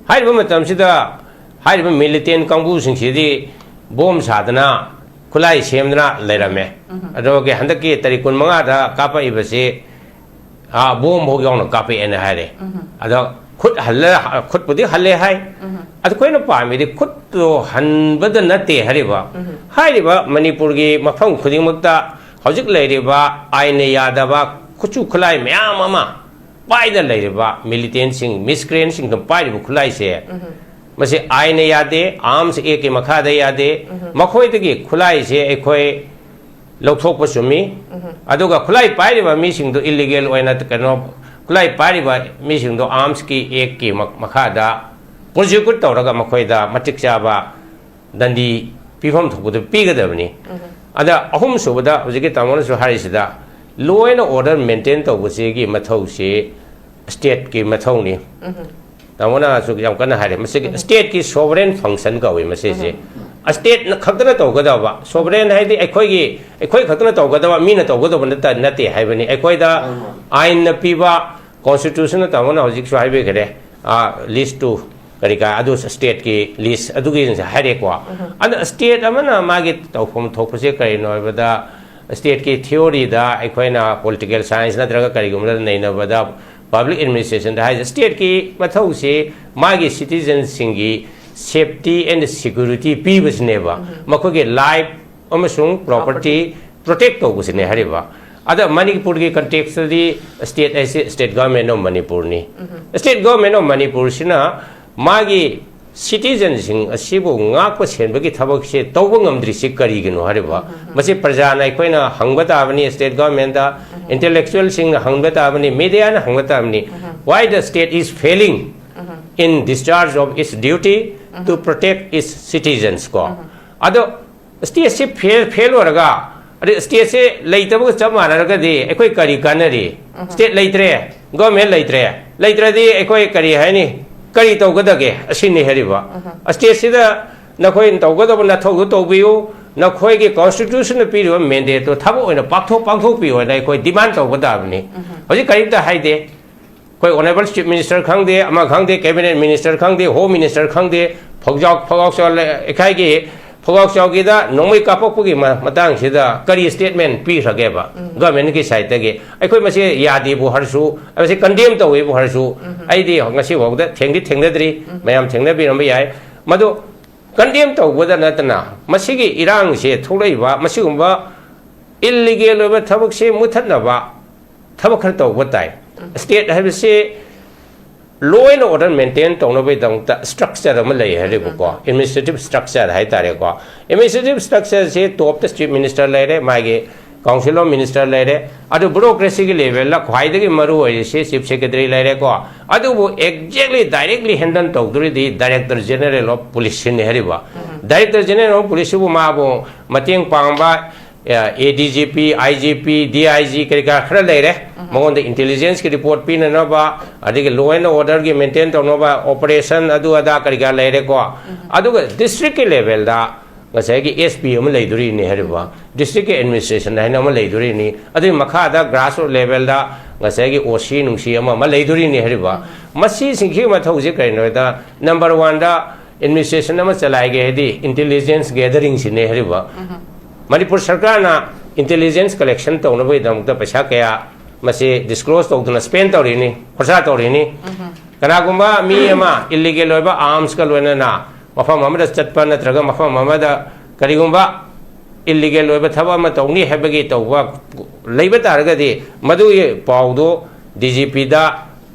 ꯍꯥꯏꯔꯤꯕ ꯃꯇꯝꯁꯤꯗ ꯍꯥꯏꯔꯤꯕ ꯃꯤꯂꯤꯇꯦꯟ ꯀꯥꯡꯕꯨꯁꯤꯡꯁꯤꯗꯤ ꯕꯣꯝ ꯁꯥꯗꯅ, ꯈꯨꯠꯂꯥꯏ ꯁꯦꯝꯗꯅ ꯂꯩꯔꯝꯃꯦ꯫ ꯑꯗꯨꯒꯤ ꯍꯟꯗꯛꯀꯤ ꯇꯥꯔꯤꯛ ꯀꯨꯟꯃꯉꯥꯗ ꯀꯥꯞꯄꯛꯏꯕꯁꯤ ꯕꯣꯝ ꯐꯥꯎ ꯌꯥꯎꯅ ꯀꯥꯞꯄꯛꯑꯦꯅ ꯍꯥꯏꯔꯦ꯫ ꯑꯗꯣ ꯈꯨꯠ ꯍꯜꯂ ꯈꯨꯠꯄꯨꯗꯤ ꯍꯜꯂꯦ ꯍꯥꯏ꯫ ꯑꯗꯣ ꯑꯩꯈꯣꯏꯅ ꯄꯥꯝꯃꯤꯗꯤ ꯈꯨꯠꯇꯣ ꯍꯟꯕꯗ ꯅꯠꯇꯦ ꯍꯥꯏꯔꯤꯕ꯫ ꯍꯥꯏꯔꯤꯕ ꯃꯅꯤꯄꯨꯔꯒꯤ ꯃꯐꯝ ꯈꯨꯗꯤꯡꯃꯛꯇ ꯍꯧꯖꯤꯛ ꯂꯩꯔꯤꯕ ꯑꯥꯏꯟꯅ ꯌꯥꯗꯕ ꯈꯨꯠꯁꯨ ꯈꯨꯠꯂꯥꯏ ꯃꯌꯥꯝ ꯑꯃ ꯄꯥꯏꯅ ꯂꯩꯔꯤꯕ ꯃꯤꯂꯤꯇꯦꯟꯁꯤꯡ, ꯃꯤꯁꯀ꯭ꯔꯦꯟꯁꯤꯡꯗꯨ ꯄꯥꯏꯔꯤꯕ ꯈꯨꯠꯂꯥꯏꯁꯦ, ꯃꯁꯤ ꯑꯥꯏꯟꯅ ꯌꯥꯗꯦ, ꯑꯥꯔꯝꯁ ꯑꯦꯛꯀꯤ ꯃꯈꯥꯗ ꯌꯥꯗꯦ꯫ ꯃꯈꯣꯏꯗꯒꯤ ꯈꯨꯠꯂꯥꯏꯁꯦ ꯑꯩꯈꯣꯏ ꯂꯧꯊꯣꯛꯄ ꯆꯨꯝꯃꯤ꯫ ꯑꯗꯨꯒ ꯈꯨꯠꯂꯥꯏ ꯄꯥꯏꯔꯤꯕ ꯃꯤꯁꯤꯡꯗꯨ ꯏꯜꯂꯤꯒꯦꯜ ꯑꯣꯏꯅ ꯀꯩꯅꯣ, ꯈꯨꯠꯂꯥꯏ ꯄꯥꯏꯔꯤꯕ ꯃꯤꯁꯤꯡꯗꯨ ꯑꯥꯔꯝꯁꯀꯤ ꯑꯦꯛꯀꯤ ꯃꯈꯥꯗ ꯄ꯭ꯔꯣꯁꯤꯀ꯭ꯌꯨꯠ ꯇꯧꯔꯒ ꯃꯈꯣꯏꯗ ꯃꯇꯤꯛ ꯆꯥꯕ ꯗꯟꯗꯤ ꯄꯤꯐꯝ ꯊꯣꯛꯄꯗꯨ ꯄꯤꯒꯗꯕꯅꯤ꯫ ꯑꯗ ꯑꯍꯨꯝꯁꯨꯕꯗ ꯍꯧꯖꯤꯛꯀꯤ ꯇꯥꯃꯣꯅꯁꯨ ꯍꯥꯏꯔꯤꯁꯤꯗ, ꯂꯣ ꯑꯦꯟ ꯑꯣꯔꯗꯔ ꯃꯦꯟꯇꯦꯟ ꯇꯧꯕꯁꯤꯒꯤ ꯃꯊꯧꯁꯤ ꯁ꯭ꯇꯦꯠꯀꯤ ꯃꯊꯧꯅꯤ꯫ ꯇꯥꯃꯣꯅꯁꯨ ꯌꯥꯝ ꯀꯟꯅ ꯍꯥꯏꯔꯦ, ꯃꯁꯤꯒꯤ ꯁ꯭ꯇꯦꯠꯀꯤ ꯁꯣꯚꯔꯦꯟ ꯐꯪꯁꯟ ꯀꯧꯏ ꯃꯁꯤꯁꯦ꯫ ꯁ꯭ꯇꯦꯠꯅ ꯈꯛꯇꯅ ꯇꯧꯒꯗꯕ, ꯁꯣꯚꯔꯦꯟ ꯍꯥꯏꯗꯤ ꯑꯩꯈꯣꯏꯒꯤ, ꯑꯩꯈꯣꯏ ꯈꯛꯇꯅ ꯇꯧꯒꯗꯕ, ꯃꯤꯅ ꯇꯧꯒꯗꯕ ꯅꯠꯇ-, ꯅꯠꯇꯦ ꯍꯥꯏꯕꯅꯤ꯫ ꯑꯩꯈꯣꯏꯗ ꯑꯥꯏꯟꯅ ꯄꯤꯕ, ꯀꯣꯟꯁꯇꯤꯇ꯭ꯌꯨꯁꯟꯅ ꯇꯥꯃꯣꯅ ꯍꯧꯖꯤꯛꯁꯨ ꯍꯥꯏꯕꯤꯈ꯭ꯔꯦ, ꯂꯤꯁ ꯇꯨ ꯀꯔꯤ ꯀꯥ ꯑꯗꯨ ꯁ꯭ꯇꯦꯠꯀꯤ ꯂꯤꯁ ꯑꯗꯨꯒꯤ ꯍꯥꯏꯔꯦꯀꯣ꯫ ꯑꯗ ꯁ꯭ꯇꯦꯠ ꯑꯃꯅ ꯃꯥꯒꯤ ꯇꯧꯐꯝ ꯊꯣꯛꯄꯁꯦ ꯀꯔꯤꯅꯣ ꯍꯥꯏꯕꯗ, ꯁ꯭ꯇꯦꯠꯀꯤ ꯊꯤꯑꯣꯔꯤꯗ ꯑꯩꯈꯣꯏꯅ ꯄꯣꯂꯤꯇꯤꯀꯦꯜ ꯁꯥꯏꯟꯁ ꯅꯠꯇ꯭ꯔꯒ ꯀꯔꯤꯒꯨꯝꯕꯗ ꯅꯩꯅꯕꯗ ꯄꯕ꯭ꯂꯤꯛ ꯑꯦꯗꯃꯤꯅꯤꯁꯇ꯭ꯔꯦꯁꯟꯗ ꯍꯥꯏꯁꯦ, ꯁ꯭ꯇꯦꯠꯀꯤ ꯃꯊꯧꯁꯤ ꯃꯥꯒꯤ ꯁꯤꯇꯤꯖꯟꯁꯤꯡꯒꯤ ꯁꯦꯐꯇꯤ ꯑꯦꯟ ꯁꯦꯀ꯭ꯌꯨꯔꯤꯇꯤ ꯄꯤꯕꯁꯤꯅꯦꯕ꯫ ꯃꯈꯣꯏꯒꯤ ꯂꯥꯏꯐ ꯑꯃꯁꯨꯡ ꯄ꯭ꯔꯣꯄꯔꯇꯤ ꯄ꯭ꯔꯣꯇꯦꯛ ꯇꯧꯕꯁꯤꯅꯦ ꯍꯥꯏꯔꯤꯕ꯫ ꯑꯗ ꯃꯅꯤꯄꯨꯔꯒꯤ ꯀꯟꯇꯦꯛꯁꯇꯗꯤ ꯁ꯭ꯇꯦꯠ ꯍꯥꯏꯁꯦ State Government of ꯃꯅꯤꯄꯨꯔꯅꯤ꯫ State Government of ꯃꯅꯤꯄꯨꯔꯁꯤꯅ ꯃꯥꯒꯤ ꯁꯤꯇꯤꯖꯟꯁꯤꯡ ꯑꯁꯤꯕꯨ ꯉꯥꯛꯄ ꯁꯦꯟꯕꯒꯤ ꯊꯕꯛꯁꯦ ꯇꯧꯕ ꯉꯝꯗ꯭ꯔꯤꯁꯤ ꯀꯔꯤꯒꯤꯅꯣ ꯍꯥꯏꯔꯤꯕ? ꯃꯁꯤ ꯄ꯭ꯔꯖꯥꯅ ꯑꯩꯈꯣꯏꯅ ꯍꯪꯕ ꯇꯥꯕꯅꯤ, ꯁ꯭ꯇꯦꯠ ꯒꯣꯚꯔꯟꯃꯦꯟꯠꯇ, ꯏꯟꯇꯦꯂꯦꯛꯆꯨꯋꯦꯜꯁꯤꯡꯅ ꯍꯪꯕ ꯇꯥꯕꯅꯤ, ꯃꯤꯗꯤꯌꯥꯅ ꯍꯪꯕ ꯇꯥꯕꯅꯤ꯫ Why the state is failing in discharge of its duty to protect its citizens ꯀꯣ? ꯑꯗꯣ ꯁ꯭ꯇꯦꯠꯁꯤ ꯐꯦꯜ, ꯐꯦꯜ ꯑꯣꯏꯔꯒ, ꯑꯗꯩ ꯁ꯭ꯇꯦꯠꯁꯤ ꯂꯩꯇꯕꯒ ꯆꯞ ꯃꯥꯟꯅꯔꯒꯗꯤ ꯑꯩꯈꯣꯏ ꯀꯔꯤ ꯀꯥꯟꯅꯔꯤ? ꯁ꯭ꯇꯦꯠ ꯂꯩꯇ꯭ꯔꯦ, ꯒꯣꯚꯔꯟꯃꯦꯟꯠ ꯂꯩꯇ꯭ꯔꯦ, ꯂꯩꯇ꯭ꯔꯗꯤ ꯑꯩꯈꯣꯏ ꯀꯔꯤ ꯍꯥꯏꯅꯤ? ꯀꯔꯤ ꯇꯧꯒꯗꯒꯦ? ꯑꯁꯤꯅꯤ ꯍꯥꯏꯔꯤꯕ꯫ ꯁ꯭ꯇꯦꯠꯁꯤꯗ ꯅꯈꯣꯏꯅ ꯇꯧꯒꯗꯕ ꯅꯊꯧꯗꯨ ꯇꯧꯕꯤꯌꯨ, ꯅꯈꯣꯏꯒꯤ ꯀꯣꯟꯁꯇꯤꯇ꯭ꯌꯨꯁꯟꯅ ꯄꯤꯔꯤꯕ ꯃꯦꯟꯗꯦꯠꯇꯨ ꯊꯕꯛ ꯑꯣꯏꯅ ꯄꯥꯡꯊꯣꯛ, ꯄꯥꯡꯊꯣꯛꯄꯤꯌꯨ ꯍꯥꯏꯅ ꯑꯩꯈꯣꯏ ꯗꯤꯃꯥꯟ ꯇꯧꯕ ꯇꯥꯕꯅꯤ꯫ ꯍꯧꯖꯤꯛ ꯀꯔꯤꯝꯇ ꯍꯥꯏꯗꯦ꯫ ꯑꯩꯈꯣꯏ ꯑꯣꯅꯔꯦꯕꯜ ꯆꯤꯐ ꯃꯤꯅꯤꯁꯇꯔ ꯈꯪꯗꯦ, ꯑꯃ ꯈꯪꯗꯦ, ꯀꯦꯕꯤꯅꯦꯠ ꯃꯤꯅꯤꯁꯇꯔ ꯈꯪꯗꯦ, ꯍꯣꯝ ꯃꯤꯅꯤꯁꯇꯔ ꯈꯪꯗꯦ, ꯐꯧꯖꯥꯎ, ꯐꯧꯖꯥꯎ ꯆꯥꯎꯍꯜꯂꯦ, ꯂꯩꯀꯥꯏꯒꯤ ꯐꯧꯒꯥꯎ ꯆꯥꯎꯒꯤꯗ ꯅꯣꯡꯃꯩ ꯀꯥꯞꯄꯛꯄꯒꯤ ꯃ- ꯃꯇꯥꯡꯁꯤꯗ ꯀꯔꯤ ꯁ꯭ꯇꯦꯠꯃꯦꯟ ꯄꯤꯈ꯭ꯔꯒꯦꯕ ꯒꯚꯔꯟꯃꯦꯟꯠꯀꯤ ꯁꯥꯏꯠꯇꯒꯤ? ꯑꯩꯈꯣꯏ ꯃꯁꯤ ꯌꯥꯗꯦꯕꯨ ꯍꯥꯏꯔꯁꯨ, ꯃꯁꯤ ꯀꯟꯗꯦꯝ ꯇꯧꯋꯦꯕꯨ ꯍꯥꯏꯔꯁꯨ, ꯑꯩꯗꯤ ꯉꯁꯤꯐꯥꯎꯗ ꯊꯦꯡꯗꯤ ꯊꯦꯡꯅꯗ꯭ꯔꯤ꯫ ꯃꯌꯥꯝ ꯊꯦꯡꯅꯕꯤꯔꯝꯕ ꯌꯥꯏ꯫ ꯃꯗꯨ ꯀꯟꯗꯦꯝ ꯇꯧꯕꯗ ꯅꯠꯇꯅ, ꯃꯁꯤꯒꯤ ꯏꯔꯥꯡꯁꯦ ꯊꯣꯛꯂꯛꯏꯕ, ꯃꯁꯤꯒꯨꯝꯕ ꯏꯜꯂꯤꯒꯦꯜ ꯑꯣꯏꯕ ꯊꯕꯛꯁꯦ ꯃꯨꯊꯠꯅꯕ ꯊꯕꯛ ꯈꯔ ꯇꯧꯕ ꯇꯥꯏ꯫ ꯁ꯭ꯇꯦꯠ ꯍꯥꯏꯕꯁꯤ law and order maintain ꯇꯧꯅꯕꯒꯤꯗꯃꯛꯇ ꯁ꯭ꯇ꯭ꯔꯛꯆꯔ ꯑꯃ ꯂꯩ ꯍꯥꯏꯔꯤꯕꯀꯣ, ꯑꯦꯗꯃꯤꯅꯤꯁꯇ꯭ꯔꯦꯇꯤꯚ ꯁ꯭ꯇ꯭ꯔꯛꯆꯔ ꯍꯥꯏꯇꯥꯔꯦꯀꯣ꯫ ꯑꯦꯗꯃꯤꯅꯤꯁꯇ꯭ꯔꯦꯇꯤꯚ ꯁ꯭ꯇ꯭ꯔꯛꯆꯔꯁꯤ ꯇꯣꯞꯇ ꯆꯤꯐ ꯃꯤꯅꯤꯁꯇꯔ ꯂꯩꯔꯦ, ꯃꯥꯒꯤ ꯀꯥꯎꯟꯁꯤꯜ ꯑꯣꯐ ꯃꯤꯅꯤꯁꯇꯔ ꯂꯩꯔꯦ, ꯑꯗꯨ ꯕ꯭ꯌꯨꯔꯣꯀ꯭ꯔꯦꯁꯤꯒꯤ ꯂꯦꯚꯦꯜꯗ ꯈ꯭ꯋꯥꯏꯗꯒꯤ ꯃꯔꯨ ꯑꯣꯏꯔꯤꯁꯤ ꯆꯤꯐ ꯁꯦꯀ꯭ꯔꯦꯇꯔꯤ ꯂꯩꯔꯦꯀꯣ꯫ ꯑꯗꯨꯕꯨ ꯑꯦꯛꯖꯦꯛꯂꯤ ꯗꯥꯏꯔꯦꯛꯂꯤ ꯍꯦꯟꯗꯜ ꯇꯧꯗꯣꯔꯤꯗꯤ ꯗꯥꯏꯔꯦꯛꯇꯔ ꯖꯦꯅꯔꯦꯜ ꯑꯣꯐ ꯄꯨꯂꯤꯁꯁꯤꯅꯤ ꯍꯥꯏꯔꯤꯕ꯫ ꯗꯥꯏꯔꯦꯛꯇꯔ ꯖꯦꯅꯔꯦꯜ ꯑꯣꯐ ꯄꯨꯂꯤꯁꯁꯤꯕꯨ ꯃꯥꯕꯨ ꯃꯇꯦꯡ ꯄꯥꯡꯕ A, A D G P, I G P, D I G ꯀꯔꯤ ꯀꯔꯥ ꯈꯔ ꯂꯩꯔꯦ꯫ ꯃꯉꯣꯟꯗ ꯏꯟꯇꯦꯂꯤꯖꯦꯟꯁꯀꯤ ꯔꯤꯄꯣꯔꯠ ꯄꯤꯅꯅꯕ, ꯑꯗꯒꯤ ꯂꯣ ꯑꯦꯟ ꯑꯣꯔꯗꯔꯒꯤ ꯃꯦꯟꯇꯦꯟ ꯇꯧꯅꯕ, ꯑꯣꯄꯔꯦꯁꯟ ꯑꯗꯨ ꯑꯗꯥ ꯀꯔꯤ ꯀꯔꯥ ꯂꯩꯔꯦꯀꯣ꯫ ꯑꯗꯨꯒ ꯗꯤꯁꯇ꯭ꯔꯤꯛꯀꯤ ꯂꯦꯚꯦꯜꯗ ꯉꯁꯥꯏꯒꯤ ꯑꯦꯁ ꯄꯤ ꯑꯃ ꯂꯩꯗꯣꯔꯤꯅꯤ ꯍꯥꯏꯔꯤꯕ, ꯗꯤꯁꯇ꯭ꯔꯤꯛꯀꯤ ꯑꯦꯗꯃꯤꯅꯤꯁꯇ꯭ꯔꯦꯁꯟ ꯍꯥꯏꯅ ꯑꯃ ꯂꯩꯗꯣꯔꯤꯅꯤ, ꯑꯗꯨꯒꯤ ꯃꯈꯥꯗ ꯒ꯭ꯔꯥꯁꯔꯨꯠ ꯂꯦꯚꯦꯜꯗ ꯉꯁꯥꯏꯒꯤ ꯑꯣ ꯁꯤ ꯅꯨꯡꯁꯤ ꯑꯃ ꯑꯃ ꯂꯩꯗꯣꯔꯤꯅꯤ ꯍꯥꯏꯔꯤꯕ꯫ ꯃꯁꯤꯁꯤꯡꯁꯤꯒꯤ ꯃꯊꯧꯁꯦ ꯀꯔꯤꯅꯣ ꯍꯥꯏꯗ, ꯅꯝꯕꯔ ꯋꯥꯟꯗ ꯑꯦꯗꯃꯤꯅꯤꯁꯇ꯭ꯔꯦꯁꯟ ꯑꯃ ꯆꯂꯥꯏꯒꯦ ꯍꯥꯏꯗꯤ ꯏꯟꯇꯦꯂꯤꯖꯦꯟꯁ ꯒꯦꯗꯔꯤꯡꯁꯤꯅꯦ ꯍꯥꯏꯔꯤꯕ꯫ ꯃꯅꯤꯄꯨꯔ ꯁꯔꯀꯥꯔꯅ ꯏꯟꯇꯦꯂꯤꯖꯦꯟꯁ ꯀꯂꯦꯛꯁꯟ ꯇꯧꯅꯕꯒꯤꯗꯃꯛꯇ ꯄꯩꯁꯥ ꯀꯌꯥ ꯃꯁꯤ ꯗꯤꯁꯀ꯭ꯂꯣꯖ ꯇꯧꯗꯅ ꯁ꯭ꯄꯦꯟ ꯇꯧꯔꯤꯅꯤ, ꯈꯣꯔꯁꯥ ꯇꯧꯔꯤꯅꯤ꯫ ꯀꯅꯥꯒꯨꯝꯕ ꯃꯤ ꯑꯃ ꯏꯜꯂꯤꯒꯦꯜ ꯑꯣꯏꯕ ꯑꯥꯔꯝꯁꯀ ꯂꯣꯏꯅꯅ ꯃꯐꯝ ꯑꯃꯗ ꯆꯠꯄ ꯅꯠꯇ꯭ꯔꯒ ꯃꯐꯝ ꯑꯃꯗ ꯀꯔꯤꯒꯨꯝꯕ ꯏꯜꯂꯤꯒꯦꯜ ꯑꯣꯏꯕ ꯊꯕꯛ ꯑꯃ ꯇꯧꯅꯤ ꯍꯥꯏꯕꯒꯤ ꯇꯧꯕ ꯂꯩꯕ ꯇꯥꯔꯒꯗꯤ, ꯃꯗꯨꯒꯤ ꯄꯥꯎꯗꯨ ꯗꯤ ꯖꯤ ꯄꯤꯗ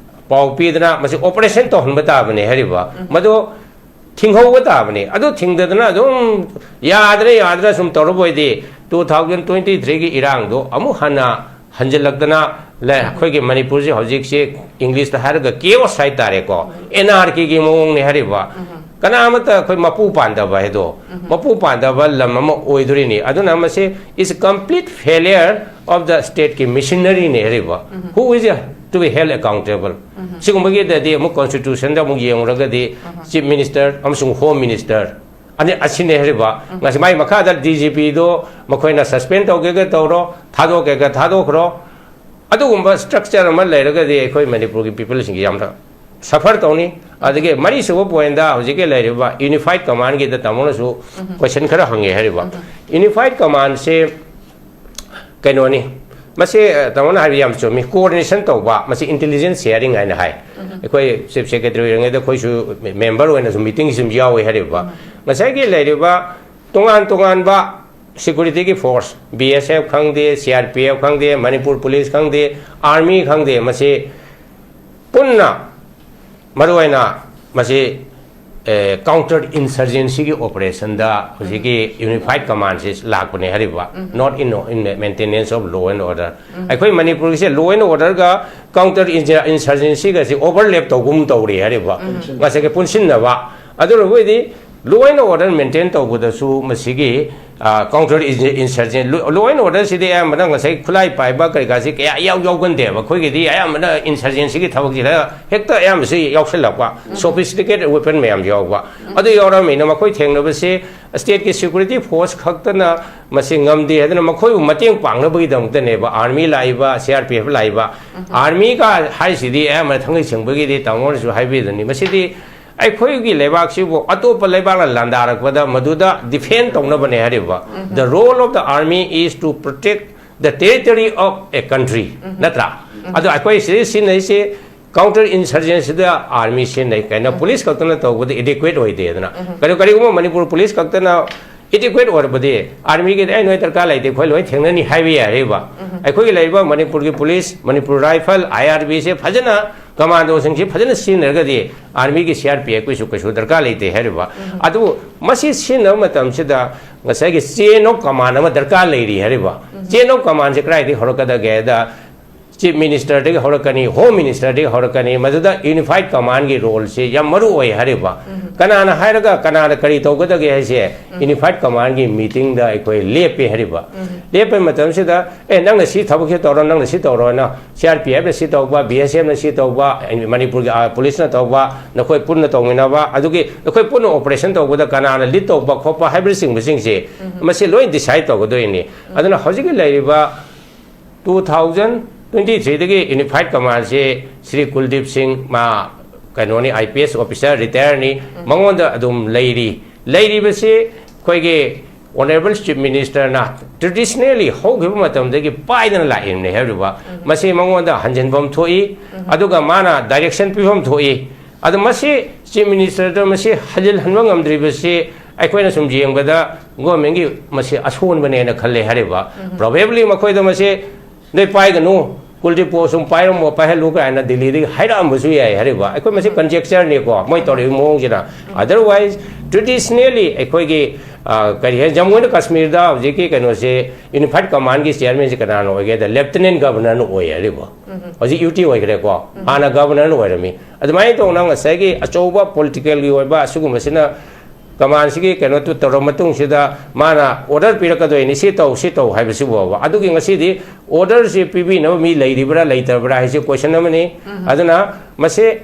ꯄꯥꯎ ꯄꯤꯗꯅ ꯃꯁꯤ ꯑꯣꯄꯔꯦꯁꯟ ꯇꯧꯍꯟꯕ ꯇꯥꯕꯅꯤ ꯍꯥꯏꯔꯤꯕ꯫ ꯃꯗꯨ ꯊꯤꯡꯍꯧꯕ ꯇꯥꯕꯅꯤ꯫ ꯑꯗꯨ ꯊꯤꯡꯗꯗꯅ ꯑꯗꯨꯝ ꯌꯥꯗ꯭ꯔꯦ ꯌꯥꯗ꯭ꯔꯦ ꯁꯨꯝ ꯇꯧꯔꯕ ꯑꯣꯏꯗꯤ, ꯇꯨ ꯊꯥꯎꯖꯟ ꯇ꯭ꯋꯦꯟꯇꯤ ꯊ꯭ꯔꯤꯒꯤ ꯏꯔꯥꯡꯗꯣ ꯑꯃꯨꯛ ꯍꯟꯅ ꯍꯟꯖꯤꯜꯂꯛꯇꯅ ꯂꯩ꯫ ꯑꯩꯈꯣꯏꯒꯤ ꯃꯅꯤꯄꯨꯔꯁꯦ ꯍꯧꯖꯤꯛꯁꯦ ꯏꯪꯂꯤꯁꯇ ꯍꯥꯏꯔꯒ ꯀꯦꯑꯣꯁ ꯍꯥꯏꯇꯥꯔꯦꯀꯣ, ꯑꯦꯅꯥꯔꯀꯤꯒꯤ ꯃꯑꯣꯡꯅꯤ ꯍꯥꯏꯔꯤꯕ꯫ ꯀꯅꯥꯃꯠꯇ ꯑꯩꯈꯣꯏ ꯃꯄꯨ ꯄꯥꯟꯗꯕ ꯍꯥꯏꯗꯣ, ꯃꯄꯨ ꯄꯥꯟꯗꯕ ꯂꯝ ꯑꯃ ꯑꯣꯏꯗꯣꯔꯤꯅꯤ꯫ ꯑꯗꯨꯅ ꯃꯁꯤ is complete failure of the stateꯀꯤ machineryꯅꯤ ꯍꯥꯏꯔꯤꯕ꯫ Who is to be held accountable? ꯁꯤꯒꯨꯝꯕꯒꯤꯗꯗꯤ ꯑꯃꯨꯛ ꯀꯣꯟꯁꯇꯤꯇ꯭ꯌꯨꯁꯟꯗ ꯑꯃꯨꯛ ꯌꯦꯡꯂꯨꯔꯒꯗꯤ, ꯆꯤꯐ ꯃꯤꯅꯤꯁꯇꯔ ꯑꯃꯁꯨꯡ ꯍꯣꯝ ꯃꯤꯅꯤꯁꯇꯔ ꯑꯅꯤ ꯑꯁꯤꯅꯦ ꯍꯥꯏꯔꯤꯕ꯫ ꯉꯁꯤ ꯃꯥꯏ ꯃꯈꯥꯗ ꯗꯤ ꯖꯤ ꯄꯤꯗꯣ ꯃꯈꯣꯏꯅ ꯁꯁꯄꯦꯟ ꯇꯧꯒꯦꯒ ꯇꯧꯔꯣ, ꯊꯥꯗꯣꯛꯀꯦꯒ ꯊꯥꯗꯣꯛꯈ꯭ꯔꯣ, ꯑꯗꯨꯒꯨꯝꯕ ꯁ꯭ꯇ꯭ꯔꯛꯆꯔ ꯑꯃ ꯂꯩꯔꯒꯗꯤ ꯑꯩꯈꯣꯏ ꯃꯅꯤꯄꯨꯔꯒꯤ ꯄꯤꯄꯜꯁꯤꯡꯁꯤ ꯌꯥꯝꯅ ꯁꯐꯔ ꯇꯧꯅꯤ꯫ ꯑꯗꯒꯤ ꯃꯔꯤꯁꯨꯕ ꯄꯣꯏꯟꯗ ꯍꯧꯖꯤꯛꯀꯤ ꯂꯩꯔꯤꯕ ꯌꯨꯅꯤꯐꯥꯏꯠ ꯀꯃꯥꯟꯒꯤꯗ ꯇꯥꯃꯣꯅꯁꯨ ꯀꯣꯏꯁꯟ ꯈꯔ ꯍꯪꯉꯦ ꯍꯥꯏꯔꯤꯕ꯫ ꯌꯨꯅꯤꯐꯥꯏꯠ ꯀꯃꯥꯟꯁꯦ ꯀꯩꯅꯣꯅꯤ, ꯃꯁꯤ, ꯑ, ꯇꯥꯃꯣꯅ ꯍꯥꯏꯕ ꯌꯥꯝ ꯆꯨꯝꯃꯤ, ꯀꯣꯑꯣꯔꯗꯤꯅꯦꯁꯟ ꯇꯧꯕ, ꯃꯁꯤ ꯏꯟꯇꯦꯂꯤꯖꯦꯟꯁ ꯁꯦꯌꯥꯔꯤꯡ ꯍꯥꯏꯅ ꯍꯥꯏ꯫ ꯑꯩꯈꯣꯏ ꯆꯤꯐ ꯁꯦꯀ꯭ꯔꯦꯇꯔꯤ ꯑꯣꯏꯔꯤꯉꯩꯗ ꯑꯩꯈꯣꯏꯁꯨ ꯃꯦꯝꯕꯔ ꯑꯣꯏꯅꯁꯨ ꯃꯤꯇꯤꯡꯁꯨ ꯌꯥꯎꯋꯤ ꯍꯥꯏꯔꯤꯕ꯫ ꯉꯁꯥꯏꯒꯤ ꯂꯩꯔꯤꯕ ꯇꯣꯉꯥꯟ ꯇꯣꯉꯥꯟꯕ ꯁꯦꯀ꯭ꯌꯨꯔꯤꯇꯤꯒꯤ ꯐꯣꯔꯁ, ꯕꯤ ꯑꯦꯁ ꯑꯦꯐ ꯈꯪꯗꯦ, ꯁꯤ ꯑꯥꯔ ꯄꯤ ꯑꯦꯐ ꯈꯪꯗꯦ, ꯃꯅꯤꯄꯨꯔ ꯄꯨꯂꯤꯁ ꯈꯪꯗꯦ, ꯑꯥꯔꯃꯤ ꯈꯪꯗꯦ, ꯃꯁꯤ ꯄꯨꯟꯅ, ꯃꯔꯨꯑꯣꯏꯅ ꯃꯁꯤ, ꯑꯦ, ꯀꯥꯎꯟꯇꯔ ꯏꯟꯁꯔꯖꯦꯟꯁꯤꯒꯤ ꯑꯣꯄꯔꯦꯁꯟꯗ ꯍꯧꯖꯤꯛꯀꯤ ꯌꯨꯅꯤꯐꯥꯏꯠ ꯀꯃꯥꯟꯁꯤ ꯂꯥꯛꯄꯅꯦ ꯍꯥꯏꯔꯤꯕ, not in, in maintenance of law and order꯫ ꯑꯩꯈꯣꯏ ꯃꯅꯤꯄꯨꯔꯒꯤꯁꯦ ꯂꯣ ꯑꯦꯟ ꯑꯣꯔꯗꯔꯒ ꯀꯥꯎꯟꯇꯔ ꯏꯟꯁꯔꯖꯦꯟꯁꯤꯒꯁꯤ ꯑꯣꯚꯔꯂꯦꯞ ꯇꯧꯒꯨꯝ ꯇꯧꯔꯤ ꯍꯥꯏꯔꯤꯕ, ꯉꯁꯥꯏꯒꯤ ꯄꯨꯟꯁꯤꯟꯅꯕ꯫ ꯑꯗꯨꯅ ꯑꯩꯈꯣꯏꯗꯤ ꯂꯣ ꯑꯦꯟ ꯑꯣꯔꯗꯔ ꯃꯦꯟꯇꯦꯟ ꯇꯧꯕꯗꯁꯨ ꯃꯁꯤꯒꯤ, ꯑ, ꯀꯥꯎꯟꯇꯔ ꯏꯟꯁꯔꯖꯦꯟ, ꯂꯣ ꯑꯦꯟ ꯑꯣꯔꯗꯔꯁꯤꯗꯤ ꯑꯌꯥꯝꯕꯅ ꯉꯁꯥꯏ ꯈꯨꯠꯂꯥꯏ ꯄꯥꯏꯕ ꯀꯩꯀꯥꯁꯤ ꯀꯌꯥ ꯏꯌꯥꯎ ꯌꯥꯎꯒꯟꯗꯦꯕ꯫ ꯑꯩꯈꯣꯏꯒꯤꯗꯤ ꯑꯌꯥꯝꯕꯅ ꯏꯟꯁꯔꯖꯦꯟꯁꯤꯒꯤ ꯊꯕꯛꯁꯤꯗ ꯍꯦꯛꯇ ꯑꯌꯥꯝꯕꯁꯤ ꯌꯥꯎꯁꯜꯂꯛꯄ, ꯁꯣꯐꯤꯁꯇꯤꯀꯦꯇꯦꯠ ꯋꯦꯄꯟ ꯃꯌꯥꯝ ꯌꯥꯎꯕ꯫ ꯑꯗꯨ ꯌꯥꯎꯔꯝꯃꯤꯅ ꯃꯈꯣꯏ ꯊꯦꯡꯅꯕꯁꯤ ꯁ꯭ꯇꯦꯠꯀꯤ ꯁꯦꯀ꯭ꯌꯨꯔꯤꯇꯤ ꯐꯣꯔꯁ ꯈꯛꯇꯅ ꯃꯁꯤ ꯉꯝꯗꯦ꯫ ꯑꯗꯨꯅ ꯃꯈꯣꯏꯕꯨ ꯃꯇꯦꯡ ꯄꯥꯡꯅꯕꯒꯤꯗꯃꯛꯇꯅꯦꯕ ꯑꯥꯔꯃꯤ ꯂꯥꯛꯏꯕ, ꯁꯤ ꯑꯥꯔ ꯄꯤ ꯑꯦꯐ ꯂꯥꯛꯏꯕ꯫ ꯑꯥꯔꯃꯤꯒ ꯍꯥꯏꯁꯤꯗꯤ ꯑꯌꯥꯝꯕꯅ ꯊꯥꯡꯒꯩ ꯁꯦꯡꯕꯒꯤꯗꯤ ꯇꯥꯃꯣꯅꯁꯨ ꯍꯥꯏꯕꯤꯗꯨꯅꯤ꯫ ꯃꯁꯤꯗꯤ ꯑꯩꯈꯣꯏꯒꯤ ꯂꯩꯕꯥꯛꯁꯤꯕꯨ ꯑꯇꯣꯞꯄ ꯂꯩꯕꯥꯛꯅ ꯂꯥꯟꯗꯥꯔꯛꯄꯗ ꯃꯗꯨꯗ ꯗꯤꯐꯦꯟ ꯇꯧꯅꯕꯅꯦ ꯍꯥꯏꯔꯤꯕ꯫ The role of the army is to protect the territory of a country, ꯅꯠꯇ꯭ꯔꯥ? ꯑꯗꯣ ꯑꯩꯈꯣꯏ ꯁꯤꯗ ꯁꯤꯖꯤꯟꯅꯔꯤꯁꯦ ꯀꯥꯎꯟꯇꯔ ꯏꯟꯁꯔꯖꯦꯟꯁꯤꯗ ꯑꯥꯔꯃꯤ ꯁꯤꯖꯤꯟꯅꯩ꯫ ꯀꯩꯅꯣ, ꯄꯨꯂꯤꯁ ꯈꯛꯇꯅ ꯇꯧꯕꯗ ꯑꯦꯗꯤꯀ꯭ꯋꯦꯠ ꯑꯣꯏꯗꯦꯗꯅ꯫ ꯀꯔꯤ-, ꯀꯔꯤꯒꯨꯝꯕ ꯃꯅꯤꯄꯨꯔ ꯄꯨꯂꯤꯁ ꯈꯛꯇꯅ ꯑꯦꯗꯤꯀ꯭ꯋꯦꯠ ꯑꯣꯏꯔꯕꯗꯤ ꯑꯥꯔꯃꯤꯒꯤꯗꯤ "ꯑꯩ ꯅꯣꯏ ꯗꯔꯀꯥꯔ ꯂꯩꯇꯦ, ꯑꯩꯈꯣꯏ ꯂꯣꯏ ꯊꯦꯡꯅꯅꯤ" ꯍꯥꯏꯕ ꯌꯥꯏ ꯍꯥꯏꯕ꯫ ꯑꯩꯈꯣꯏꯒꯤ ꯂꯩꯔꯤꯕ ꯃꯅꯤꯄꯨꯔꯒꯤ ꯄꯨꯂꯤꯁ, ꯃꯅꯤꯄꯨꯔ ꯔꯥꯏꯐꯜ, ꯑꯥꯏ ꯑꯥꯔ ꯕꯤꯁꯦ ꯐꯖꯅ, ꯀꯃꯥꯟꯗꯣꯁꯤꯡꯁꯤ ꯐꯖꯅ ꯁꯤꯖꯤꯟꯅꯔꯒꯗꯤ ꯑꯥꯔꯃꯤꯒꯤ ꯁꯤ ꯑꯥꯔ ꯄꯤ ꯑꯦꯐ ꯀꯩꯁꯨ, ꯀꯩꯁꯨ ꯗꯔꯀꯥꯔ ꯂꯩꯇꯦ ꯍꯥꯏꯔꯤꯕ꯫ ꯑꯗꯨꯕꯨ ꯃꯁꯤ ꯁꯤꯖꯤꯟꯅꯕ ꯃꯇꯝꯁꯤꯗ ꯉꯁꯥꯏꯒꯤ chain of command ꯑꯃ ꯗꯔꯀꯥꯔ ꯂꯩꯔꯤ ꯍꯥꯏꯔꯤꯕ꯫ Chain of commandꯁꯦ ꯀꯗꯥꯏꯗꯒꯤ ꯍꯧꯔꯛꯀꯗꯒꯦ ꯍꯥꯏꯗ, ꯆꯤꯐ ꯃꯤꯅꯤꯁꯇꯔꯗꯒꯤ ꯍꯧꯔꯛꯀꯅꯤ, ꯍꯣꯝ ꯃꯤꯅꯤꯁꯇꯔꯗꯒꯤ ꯍꯧꯔꯛꯀꯅꯤ, ꯃꯗꯨꯗ ꯌꯨꯅꯤꯐꯥꯏꯠ ꯀꯃꯥꯟꯒꯤ ꯔꯣꯜꯁꯦ ꯌꯥꯝ ꯃꯔꯨ ꯑꯣꯏ ꯍꯥꯏꯔꯤꯕ꯫ ꯀꯅꯥꯅ ꯍꯥꯏꯔꯒ ꯀꯅꯥꯅ ꯀꯔꯤ ꯇꯧꯒꯗꯒꯦ ꯍꯥꯏꯁꯦ ꯌꯨꯅꯤꯐꯥꯏꯠ ꯀꯃꯥꯟꯒꯤ ꯃꯤꯇꯤꯡꯗ ꯑꯩꯈꯣꯏ ꯂꯦꯞꯄꯦ ꯍꯥꯏꯔꯤꯕ꯫ ꯂꯦꯞꯄ ꯃꯇꯝꯁꯤꯗ, "ꯑꯦ, ꯅꯪꯅ ꯁꯤ ꯊꯕꯛꯁꯦ ꯇꯧꯔꯣ, ꯅꯪꯅ ꯁꯤ ꯇꯧꯔꯣꯅ", ꯁꯤ ꯑꯥꯔ ꯄꯤ ꯑꯦꯐꯅ ꯁꯤ ꯇꯧꯕ, ꯕꯤ ꯑꯦꯁ ꯑꯦꯐꯅ ꯁꯤ ꯇꯧꯕ, ꯃꯅꯤꯄꯨꯔꯒꯤ, ꯑ, ꯄꯨꯂꯤꯁꯅ ꯇꯧꯕ, ꯅꯈꯣꯏ ꯄꯨꯟꯅ ꯇꯧꯃꯤꯟꯅꯕ, ꯑꯗꯨꯒꯤ ꯑꯩꯈꯣꯏ ꯄꯨꯟꯅ ꯑꯣꯄꯔꯦꯁꯟ ꯇꯧꯕꯗ ꯀꯅꯥꯅ ꯂꯤꯗ ꯇꯧꯕ ꯈꯣꯠꯄ ꯍꯥꯏꯕꯅꯆꯤꯡꯕꯁꯤꯡꯁꯦ, ꯃꯁꯤ ꯂꯣꯏ ꯗꯤꯁꯥꯏꯗ ꯇꯧꯒꯗꯣꯏꯅꯤ꯫ ꯑꯗꯨꯅ ꯍꯧꯖꯤꯛꯀꯤ ꯂꯩꯔꯤꯕ two thousand twenty threeꯗꯒꯤ ꯌꯨꯅꯤꯐꯥꯏꯠ ꯀꯃꯥꯟꯁꯤ ꯁ꯭ꯔꯤ ꯀꯨꯜꯗꯤꯞ ꯁꯤꯡ, ꯃꯥ ꯀꯩꯅꯣꯅꯤ, ꯑꯥꯏ ꯄꯤ ꯑꯦꯁ ꯑꯣꯐꯤꯁꯥꯔ ꯔꯤꯇꯥꯌꯔꯅꯤ꯫ ꯃꯉꯣꯟꯗ ꯑꯗꯨꯝ ꯂꯩꯔꯤ꯫ ꯂꯩꯔꯤꯕꯁꯤ ꯑꯩꯈꯣꯏꯒꯤ ꯑꯣꯅꯔꯦꯕꯜ ꯆꯤꯐ ꯃꯤꯅꯤꯁꯇꯔꯅ ꯇ꯭ꯔꯦꯗꯤꯁꯅꯦꯜꯂꯤ ꯍꯧꯈꯤꯕ ꯃꯇꯝꯗꯒꯤ ꯄꯥꯏꯗꯅ ꯂꯥꯛꯏꯕꯅꯤ ꯍꯥꯏꯔꯤꯕ꯫ ꯃꯁꯤ ꯃꯉꯣꯟꯗ ꯍꯟꯖꯤꯟꯐꯝ ꯊꯣꯛꯏ, ꯑꯗꯨꯒ ꯃꯥꯅ ꯗꯥꯏꯔꯦꯛꯁꯟ ꯄꯤꯐꯝ ꯊꯣꯛꯏ꯫ ꯑꯗꯣ ꯃꯁꯤ ꯆꯤꯐ ꯃꯤꯅꯤꯁꯇꯔꯗ ꯃꯁꯤ ꯍꯟꯖꯤꯜꯍꯟꯕ ꯉꯝꯗ꯭ꯔꯤꯕꯁꯤ ꯑꯩꯈꯣꯏꯅ ꯁꯨꯝ ꯌꯦꯡꯕꯗ ꯒꯣꯔꯃꯦꯟꯒꯤ ꯃꯁꯤ ꯑꯁꯣꯟꯕꯅꯦꯅ ꯈꯜꯂꯦ ꯍꯥꯏꯔꯤꯕ꯫ ꯄ꯭ꯔꯣꯕꯦꯕꯂꯤ ꯃꯈꯣꯏꯗ ꯃꯁꯤ ꯅꯣꯏ ꯄꯥꯏꯒꯅꯨ, ꯀꯨꯜꯗꯤꯞ ꯄꯣꯁ ꯁꯨꯝ ꯄꯥꯏꯔꯝꯃꯣ, ꯄꯥꯏꯍꯜꯂꯨ ꯀꯥꯏꯅ ꯗꯤꯜꯂꯤꯗꯒꯤ ꯍꯥꯏꯔꯛꯑꯝꯕꯁꯨ ꯌꯥꯏ ꯍꯥꯏꯔꯤꯕ꯫ ꯑꯩꯈꯣꯏ ꯃꯁꯤ ꯀꯟꯖꯦꯛꯆꯔꯅꯤꯀꯣ, ꯃꯣꯏ ꯇꯧꯔꯤꯕ ꯃꯑꯣꯡꯁꯤꯅ꯫ ꯑꯗꯔꯋꯥꯏꯁ, ꯇ꯭ꯔꯦꯗꯤꯁꯅꯦꯜꯂꯤ ꯑꯩꯈꯣꯏꯒꯤ, ꯑ, ꯀꯔꯤ ꯍꯥꯏ, ꯖꯝꯃꯨ ꯑꯦꯟ ꯀꯥꯁꯃꯤꯔꯗ ꯍꯧꯖꯤꯛꯀꯤ ꯀꯩꯅꯣꯁꯦ, ꯌꯨꯅꯤꯐꯥꯏꯠ ꯀꯃꯥꯟꯒꯤ ꯆꯤꯌꯔꯃꯦꯟꯁꯦ ꯀꯅꯥꯅ ꯑꯣꯏꯒꯦꯗ, ꯂꯦꯐꯇꯤꯅꯦꯟ ꯒꯕꯔꯅꯔꯅ ꯑꯣꯏ ꯍꯥꯏꯔꯤꯕ꯫ ꯍꯧꯖꯤꯛ ꯌꯨ ꯇꯤ ꯑꯣꯏꯈ꯭ꯔꯦꯀꯣ, ꯍꯥꯟꯅ ꯒꯕꯔꯅꯔꯅ ꯑꯣꯏꯔꯝꯃꯤ꯫ ꯑꯗꯨꯃꯥꯏꯅ ꯇꯧꯅ ꯉꯁꯥꯏꯒꯤ ꯑꯆꯧꯕ ꯄꯣꯂꯤꯇꯤꯀꯦꯜꯒꯤ ꯑꯣꯏꯕ ꯑꯁꯤꯒꯨꯝꯕꯁꯤꯅ ꯀꯃꯥꯟꯁꯤꯒꯤ ꯀꯩꯅꯣ ꯇꯨ ꯇꯧꯔ ꯃꯇꯨꯡꯁꯤꯗ ꯃꯥꯅ ꯑꯣꯔꯗꯔ ꯄꯤꯔꯛꯀꯗꯣꯏꯅꯤ, "ꯁꯤ ꯇꯧ, ꯁꯤ ꯇꯧ" ꯍꯥꯏꯕꯁꯤꯕꯨꯕ꯫ ꯑꯗꯨꯒꯤ ꯉꯁꯤꯗꯤ ꯑꯣꯔꯗꯔꯁꯤ ꯄꯤꯕꯤꯅꯕ ꯃꯤ ꯂꯩꯔꯤꯕ꯭ꯔꯥ ꯂꯩꯇꯕ꯭ꯔꯥ ꯍꯥꯏꯁꯤ ꯀꯣꯏꯁꯟ ꯑꯃꯅꯤ꯫ ꯑꯗꯨꯅ ꯃꯁꯤ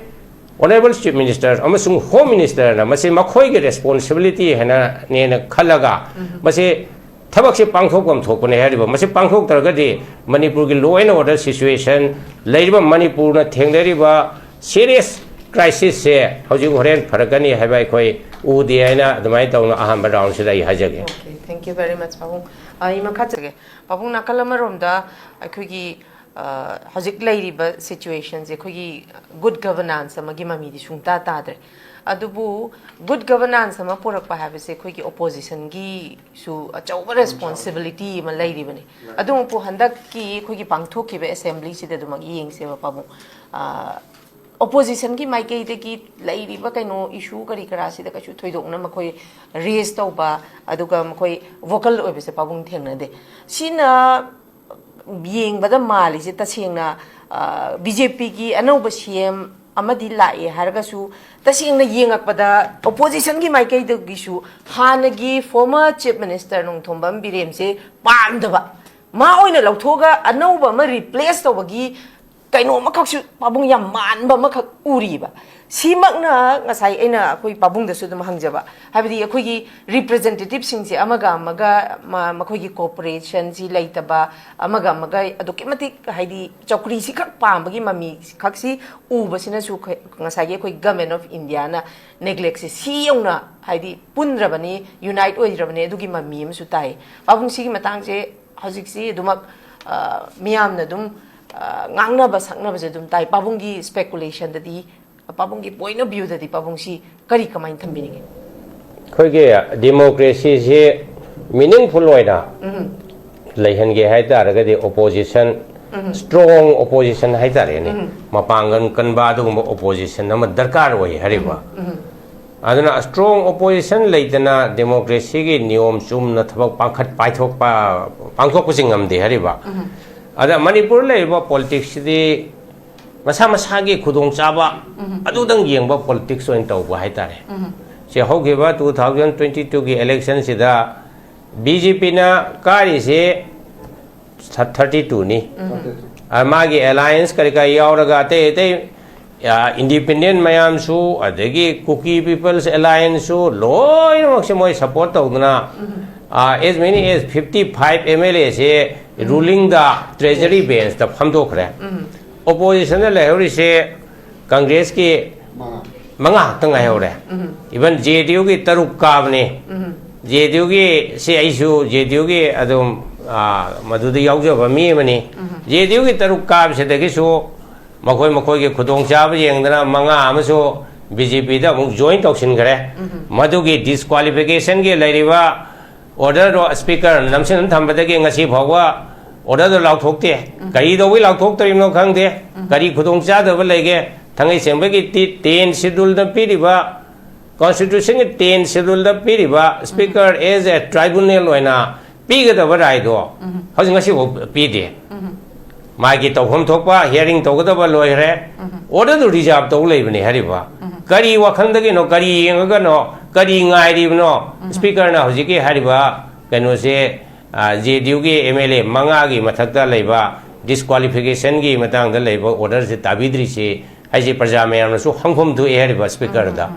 ꯑꯣꯅꯔꯦꯕꯜ ꯆꯤꯐ ꯃꯤꯅꯤꯁꯇꯔ ꯑꯃꯁꯨꯡ ꯍꯣꯝ ꯃꯤꯅꯤꯁꯇꯔꯅ ꯃꯁꯤ ꯃꯈꯣꯏꯒꯤ ꯔꯦꯁꯄꯣꯟꯁꯤꯕꯤꯂꯤꯇꯤ ꯍꯥꯏꯅꯅꯦꯅ ꯈꯜꯂꯒ ꯃꯁꯤ ꯊꯕꯛꯁꯤ ꯄꯥꯡꯊꯣꯛꯐꯝ ꯊꯣꯛꯄꯅꯦ ꯍꯥꯏꯔꯤꯕ꯫ ꯃꯁꯤ ꯄꯥꯡꯊꯣꯛꯇ꯭ꯔꯒꯗꯤ ꯃꯅꯤꯄꯨꯔꯒꯤ law and order situation, ꯂꯩꯔꯤꯕ ꯃꯅꯤꯄꯨꯔꯅ ꯊꯦꯡꯅꯔꯤꯕ serious crisisꯁꯦ ꯍꯧꯖꯤꯛ ꯍꯣꯔꯦꯟ ꯐꯔꯛꯀꯅꯤ ꯍꯥꯏꯕ ꯑꯩꯈꯣꯏ ꯎꯗꯦ ꯍꯥꯏꯅ ꯑꯗꯨꯃꯥꯏꯅ ꯇꯧꯅ ꯑꯍꯥꯟꯕ ꯔꯥꯎꯟꯁꯤꯗ ꯑꯩ ꯍꯥꯏꯖꯒꯦ꯫ Okay, thank you very much, ꯄꯥꯕꯨꯡ꯫ ꯑ, ꯑꯩ ꯃꯈꯥ ꯆꯠꯆꯒꯦ꯫ ꯄꯥꯕꯨꯡ, ꯅꯥꯀꯜ ꯑꯃꯔꯣꯝꯗ ꯑꯩꯈꯣꯏꯒꯤ, ꯑ, ꯍꯧꯖꯤꯛ ꯂꯩꯔꯤꯕ situationꯁꯦ ꯑꯩꯈꯣꯏꯒꯤ good governance ꯑꯃꯒꯤ ꯃꯃꯤꯗꯤ ꯁꯨꯡꯇꯥ ꯇꯥꯗ꯭ꯔꯦ꯫ ꯑꯗꯨꯕꯨ good governance ꯑꯃ ꯄꯨꯔꯛꯄ ꯍꯥꯏꯕꯁꯦ ꯑꯩꯈꯣꯏꯒꯤ oppositionꯒꯤꯁꯨ ꯑꯆꯧꯕ responsibility ꯑꯃ ꯂꯩꯔꯤꯕꯅꯤ꯫ ꯑꯗꯨꯃꯛꯄꯨ ꯍꯟꯗꯛꯀꯤ ꯑꯩꯈꯣꯏꯒꯤ ꯄꯥꯡꯊꯣꯛꯈꯤꯕ assemblyꯁꯤꯗ ꯑꯗꯨꯃꯛ ꯌꯦꯡꯁꯦꯕ, ꯄꯥꯕꯨꯡ꯫ ꯑ, oppositionꯒꯤ ꯃꯥꯏꯀꯩꯗꯒꯤ ꯂꯩꯔꯤꯕ ꯀꯩꯅꯣ issue ꯀꯔꯤ ꯀꯔꯥꯁꯤꯗ ꯀꯩꯁꯨ ꯊꯣꯏꯗꯣꯛꯅ ꯃꯈꯣꯏ raise ꯇꯧꯕ, ꯑꯗꯨꯒ ꯃꯈꯣꯏ vocal ꯑꯣꯏꯕꯁꯦ ꯄꯥꯕꯨꯡ ꯊꯦꯡꯅꯗꯦ꯫ ꯁꯤꯅ ꯌꯦꯡꯕꯗ ꯃꯥꯜꯂꯤꯁꯦ ꯇꯁꯦꯡꯅ, ꯑ, BJPꯒꯤ ꯑꯅꯧꯕ CM ꯑꯃꯗꯤ ꯂꯥꯛꯑꯦ ꯍꯥꯏꯔꯒꯁꯨ, ꯇꯁꯦꯡꯅ ꯌꯦꯡꯉꯛꯄꯗ oppositionꯒꯤ ꯃꯥꯏꯀꯩꯗꯒꯤꯁꯨ ꯍꯥꯟꯅꯒꯤ former Chief Minister ꯅꯣꯡꯊꯣꯝꯕꯝ ꯕꯤꯔꯦꯟꯁꯦ ꯄꯥꯝꯗꯕ, ꯃꯥ ꯑꯣꯏꯅ ꯂꯧꯊꯣꯛꯑꯒ ꯑꯅꯧꯕ ꯑꯃ replace ꯇꯧꯕꯒꯤ ꯀꯩꯅꯣ ꯑꯃꯈꯛꯁꯨ ꯄꯥꯕꯨꯡ ꯌꯥꯝ ꯃꯥꯟꯕ ꯑꯃꯈꯛ ꯎꯔꯤꯕ꯫ ꯁꯤꯃꯛꯅ ꯉꯁꯥꯏ ꯑꯩꯅ ꯑꯩꯈꯣꯏ ꯄꯥꯕꯨꯡꯗꯁꯨ ꯑꯗꯨꯝ ꯍꯪꯖꯕ, ꯍꯥꯏꯕꯗꯤ ꯑꯩꯈꯣꯏꯒꯤ ꯔꯤꯄ꯭ꯔꯖꯦꯟꯇꯦꯇꯤꯚꯁꯤꯡꯁꯦ ꯑꯃꯒ ꯑꯃꯒ ꯃ-, ꯃꯈꯣꯏꯒꯤ ꯀꯣꯑꯣꯄꯔꯦꯁꯟꯁꯤ ꯂꯩꯇꯕ, ꯑꯃꯒ ꯑꯃꯒ ꯑꯗꯨꯛꯀꯤ ꯃꯇꯤꯛ, ꯍꯥꯏꯗꯤ, ꯆꯧꯀ꯭ꯔꯤꯁꯤ ꯈꯛ ꯄꯥꯝꯕꯒꯤ ꯃꯃꯤ ꯈꯛꯁꯤ ꯎꯕꯁꯤꯅꯁꯨ ꯑꯩꯈꯣꯏ, ꯉꯁꯥꯏꯒꯤ ꯑꯩꯈꯣꯏ ꯒꯃꯦꯟ ꯑꯣꯐ ꯏꯟꯗꯤꯌꯥꯅ ꯅꯦꯒ꯭ꯂꯦꯛꯁꯦ ꯁꯤ ꯌꯧꯅ, ꯍꯥꯏꯗꯤ, ꯄꯨꯟꯗ꯭ꯔꯕꯅꯤ, ꯌꯨꯅꯥꯏꯠ ꯑꯣꯏꯗ꯭ꯔꯕꯅꯤ, ꯑꯗꯨꯒꯤ ꯃꯃꯤ ꯑꯃꯁꯨ ꯇꯥꯏ꯫ ꯄꯥꯕꯨꯡ, ꯁꯤꯒꯤ ꯃꯇꯥꯡꯁꯦ ꯍꯧꯖꯤꯛꯁꯤ ꯑꯗꯨꯃꯛ, ꯑ, ꯃꯤꯌꯥꯝꯅ ꯑꯗꯨꯝ, ꯑ, ꯉꯥꯡꯅꯕ ꯁꯛꯅꯕꯁꯦ ꯑꯗꯨꯝ ꯇꯥꯏ꯫ ꯄꯥꯕꯨꯡꯒꯤ ꯁ꯭ꯄꯦꯀꯨꯂꯦꯁꯟꯗꯗꯤ, ꯄꯥꯕꯨꯡꯒꯤ ꯄꯣꯏꯟ ꯑꯣꯐ ꯚ꯭ꯌꯨꯗꯗꯤ ꯄꯥꯕꯨꯡꯁꯤ ꯀꯔꯤ, ꯀꯃꯥꯏꯅ ꯊꯝꯕꯤꯅꯤꯡꯉꯤ? ꯑꯩꯈꯣꯏꯒꯤ ꯗꯦꯃꯣꯀ꯭ꯔꯦꯁꯤꯁꯤ ꯃꯤꯅꯤꯡꯐꯨꯜ ꯑꯣꯏꯅ ꯎꯝ, ꯂꯩꯍꯟꯒꯦ ꯍꯥꯏ ꯇꯥꯔꯒꯗꯤ ꯑꯣꯄꯣꯖꯤꯁꯟ, ꯎꯝ, ꯁ꯭ꯇ꯭ꯔꯣꯡ ꯑꯣꯄꯣꯖꯤꯁꯟ ꯍꯥꯏ ꯇꯥꯔꯦꯅꯦ, ꯎꯝ, ꯃꯄꯥꯡꯒꯜ ꯀꯟꯕ ꯑꯗꯨꯒꯨꯝꯕ ꯑꯣꯄꯣꯖꯤꯁꯟ ꯑꯃ ꯗꯔꯀꯥꯔ ꯑꯣꯏ ꯍꯥꯏꯔꯤꯕ꯫ ꯎꯝ, ꯑꯗꯨꯅ ꯁ꯭ꯇ꯭ꯔꯣꯡ ꯑꯣꯄꯣꯖꯤꯁꯟ ꯂꯩꯇꯅ ꯗꯦꯃꯣꯀ꯭ꯔꯦꯁꯤꯒꯤ ꯅꯤꯌꯣꯝ ꯆꯨꯝꯅ ꯊꯕꯛ ꯄꯥꯡꯈꯠ ꯄꯥꯏꯊꯣꯛꯄ, ꯄꯥꯡꯊꯣꯛꯄꯁꯤ ꯉꯝꯗꯦ ꯍꯥꯏꯔꯤꯕ꯫ ꯎꯝ, ꯑꯗ ꯃꯅꯤꯄꯨꯔ ꯂꯩꯔꯤꯕ ꯄꯣꯂꯤꯇꯤꯛꯁꯁꯤꯗꯤ ꯃꯁꯥ ꯃꯁꯥꯒꯤ ꯈꯨꯗꯣꯡꯆꯥꯕ ꯎꯝ, ꯑꯗꯨꯗꯪ ꯌꯦꯡꯕ ꯄꯣꯂꯤꯇꯤꯛꯁ ꯑꯣꯏꯅ ꯇꯧꯕ ꯍꯥꯏꯇꯥꯔꯦ꯫ ꯎꯝ, ꯁꯤ ꯍꯧꯈꯤꯕ ꯇꯨ ꯊꯥꯎꯖꯟ ꯇ꯭ꯋꯦꯟꯇꯤ ꯇꯨꯒꯤ ꯏꯂꯦꯛꯁꯟꯁꯤꯗ ꯕꯤ ꯖꯦ ꯄꯤꯅ ꯀꯥꯔꯤꯁꯦ ꯊꯥꯔꯇꯤ ꯇꯨꯅꯤ꯫ ꯎꯝ, ꯑ, ꯃꯥꯒꯤ ꯑꯦꯂꯥꯏꯟꯁ ꯀꯔꯤ ꯀꯔꯤ ꯌꯥꯎꯔꯒ ꯑꯇꯩ ꯑꯇꯩ, ꯑ, ꯏꯟꯗꯤꯄꯦꯟꯗꯦꯟ ꯃꯌꯥꯝꯁꯨ, ꯑꯗꯒꯤ ꯀꯨꯀꯤ ꯄꯤꯄꯜꯁ ꯑꯦꯂꯥꯏꯟꯁꯁꯨ ꯂꯣꯏꯅꯃꯛꯁꯦ ꯃꯣꯏ ꯁꯄꯣꯔꯠ ꯇꯧꯗꯅ, ꯎꯝ, ꯑ, as many as fifty five M L A ꯁꯦ ꯔꯨꯂꯤꯡꯗ ꯇ꯭ꯔꯦꯖꯔꯤ ꯕꯦꯟꯁꯇ ꯐꯝꯗꯣꯛꯈ꯭ꯔꯦ꯫ ꯎꯝ, ꯑꯣꯄꯣꯖꯤꯁꯟꯗ ꯂꯩꯍꯧꯔꯤꯁꯦ ꯀꯪꯒ꯭ꯔꯦꯁꯀꯤ ꯃꯉꯥ꯫ ꯃꯉꯥ ꯈꯛꯇ ꯉꯥꯏꯍꯧꯔꯦ꯫ ꯎꯝ, ꯏꯚꯟ ꯖꯦ ꯗꯤ ꯌꯨꯒꯤ ꯇꯔꯨꯛ ꯀꯥꯕꯅꯦ꯫ ꯎꯝ, ꯖꯦ ꯗꯤ ꯌꯨꯒꯤ ꯁꯤ ꯑꯩꯁꯨ ꯖꯦ ꯗꯤ ꯌꯨꯒꯤ ꯑꯗꯨꯝ, ꯑ, ꯃꯗꯨꯗ ꯌꯥꯎꯖꯕ ꯃꯤ ꯑꯃꯅꯤ꯫ ꯎꯝ, ꯖꯦ ꯗꯤ ꯌꯨꯒꯤ ꯇꯔꯨꯛ ꯀꯥꯕꯁꯤꯗꯒꯤꯁꯨ ꯃꯈꯣꯏ ꯃꯈꯣꯏꯒꯤ ꯈꯨꯗꯣꯡꯆꯥꯕ ꯌꯦꯡꯗꯅ ꯃꯉꯥ ꯑꯃꯁꯨ ꯕꯤ ꯖꯦ ꯄꯤꯗ ꯑꯃꯨꯛ ꯖꯣꯏꯟ ꯇꯧꯁꯤꯟꯈ꯭ꯔꯦ꯫ ꯎꯝ, ꯃꯗꯨꯒꯤ ꯗꯤꯁꯀ꯭ꯋꯥꯂꯤꯐꯤꯀꯦꯁꯟꯒꯤ ꯂꯩꯔꯤꯕ ꯑꯣꯔꯗꯔꯗꯣ ꯁ꯭ꯄꯤꯀꯔ ꯅꯝꯁꯤꯟꯅ ꯊꯝꯕꯗꯒꯤ ꯉꯁꯤ ꯐꯥꯎꯕ ꯑꯣꯔꯗꯔꯗꯣ ꯂꯥꯎꯊꯣꯛꯇꯦ꯫ ꯎꯝ, ꯀꯔꯤ ꯇꯧꯕꯩ ꯂꯥꯎꯊꯣꯛꯇ꯭ꯔꯤꯕꯅꯣ ꯈꯪꯗꯦ꯫ ꯎꯝ, ꯀꯔꯤ ꯈꯨꯗꯣꯡꯆꯥꯗꯕ ꯂꯩꯒꯦ? ꯊꯥꯡꯒꯩ ꯁꯦꯡꯕꯒꯤ ꯇꯤ-, ꯇꯦꯟ ꯁꯦꯗꯨꯜꯗ ꯄꯤꯔꯤꯕ, ꯀꯣꯟꯁꯇꯤꯇ꯭ꯌꯨꯁꯟꯒꯤ ꯇꯦꯟ ꯁꯦꯗꯨꯜꯗ ꯄꯤꯔꯤꯕ ꯁ꯭ꯄꯤꯀꯔ ꯑꯦꯖ ꯑꯦ ꯇ꯭ꯔꯥꯏꯕꯨꯅꯦꯜ ꯑꯣꯏꯅ ꯄꯤꯒꯗꯕ ꯔꯥꯏꯗꯣ ꯎꯝ, ꯍꯧꯖꯤꯛ ꯉꯁꯤꯐꯥꯎ ꯄꯤꯗꯦ꯫ ꯎꯝ, ꯃꯥꯒꯤ ꯇꯧꯐꯝ ꯊꯣꯛꯄ ꯍꯤꯌꯥꯔꯤꯡ ꯇꯧꯒꯗꯕ ꯂꯣꯏꯈ꯭ꯔꯦ꯫ ꯎꯝ, ꯑꯣꯔꯗꯔꯗꯨ ꯔꯤꯖꯥꯔꯚ ꯇꯧ ꯂꯩꯕꯅꯦ ꯍꯥꯏꯔꯤꯕ꯫ ꯎꯝ, ꯀꯔꯤ ꯋꯥꯈꯜꯗꯒꯤꯅꯣ, ꯀꯔꯤ ꯌꯦꯡꯉꯒꯅꯣ, ꯀꯔꯤ ꯉꯥꯏꯔꯤꯕꯅꯣ? ꯎꯝ, ꯁ꯭ꯄꯤꯀꯔꯅ ꯍꯧꯖꯤꯛꯀꯤ ꯍꯥꯏꯔꯤꯕ ꯀꯩꯅꯣꯁꯦ, ꯑ, ꯖꯦ ꯗꯤ ꯌꯨꯒꯤ ꯑꯦꯝ ꯑꯦꯜ ꯑꯦ ꯃꯉꯥꯒꯤ ꯃꯊꯛꯇ ꯂꯩꯕ ꯗꯤꯁꯀ꯭ꯋꯥꯂꯤꯐꯤꯀꯦꯁꯟꯒꯤ ꯃꯇꯥꯡꯗ ꯂꯩꯕ ꯑꯣꯔꯗꯔꯁꯦ ꯇꯥꯕꯤꯗ꯭ꯔꯤꯁꯤ ꯍꯥꯏꯁꯦ ꯄ꯭ꯔꯖꯥ ꯃꯌꯥꯝꯅꯁꯨ ꯍꯪꯐꯝ ꯊꯣꯛꯑꯦ ꯍꯥꯏꯔꯤꯕ ꯁ꯭ꯄꯤꯀꯔꯗ꯫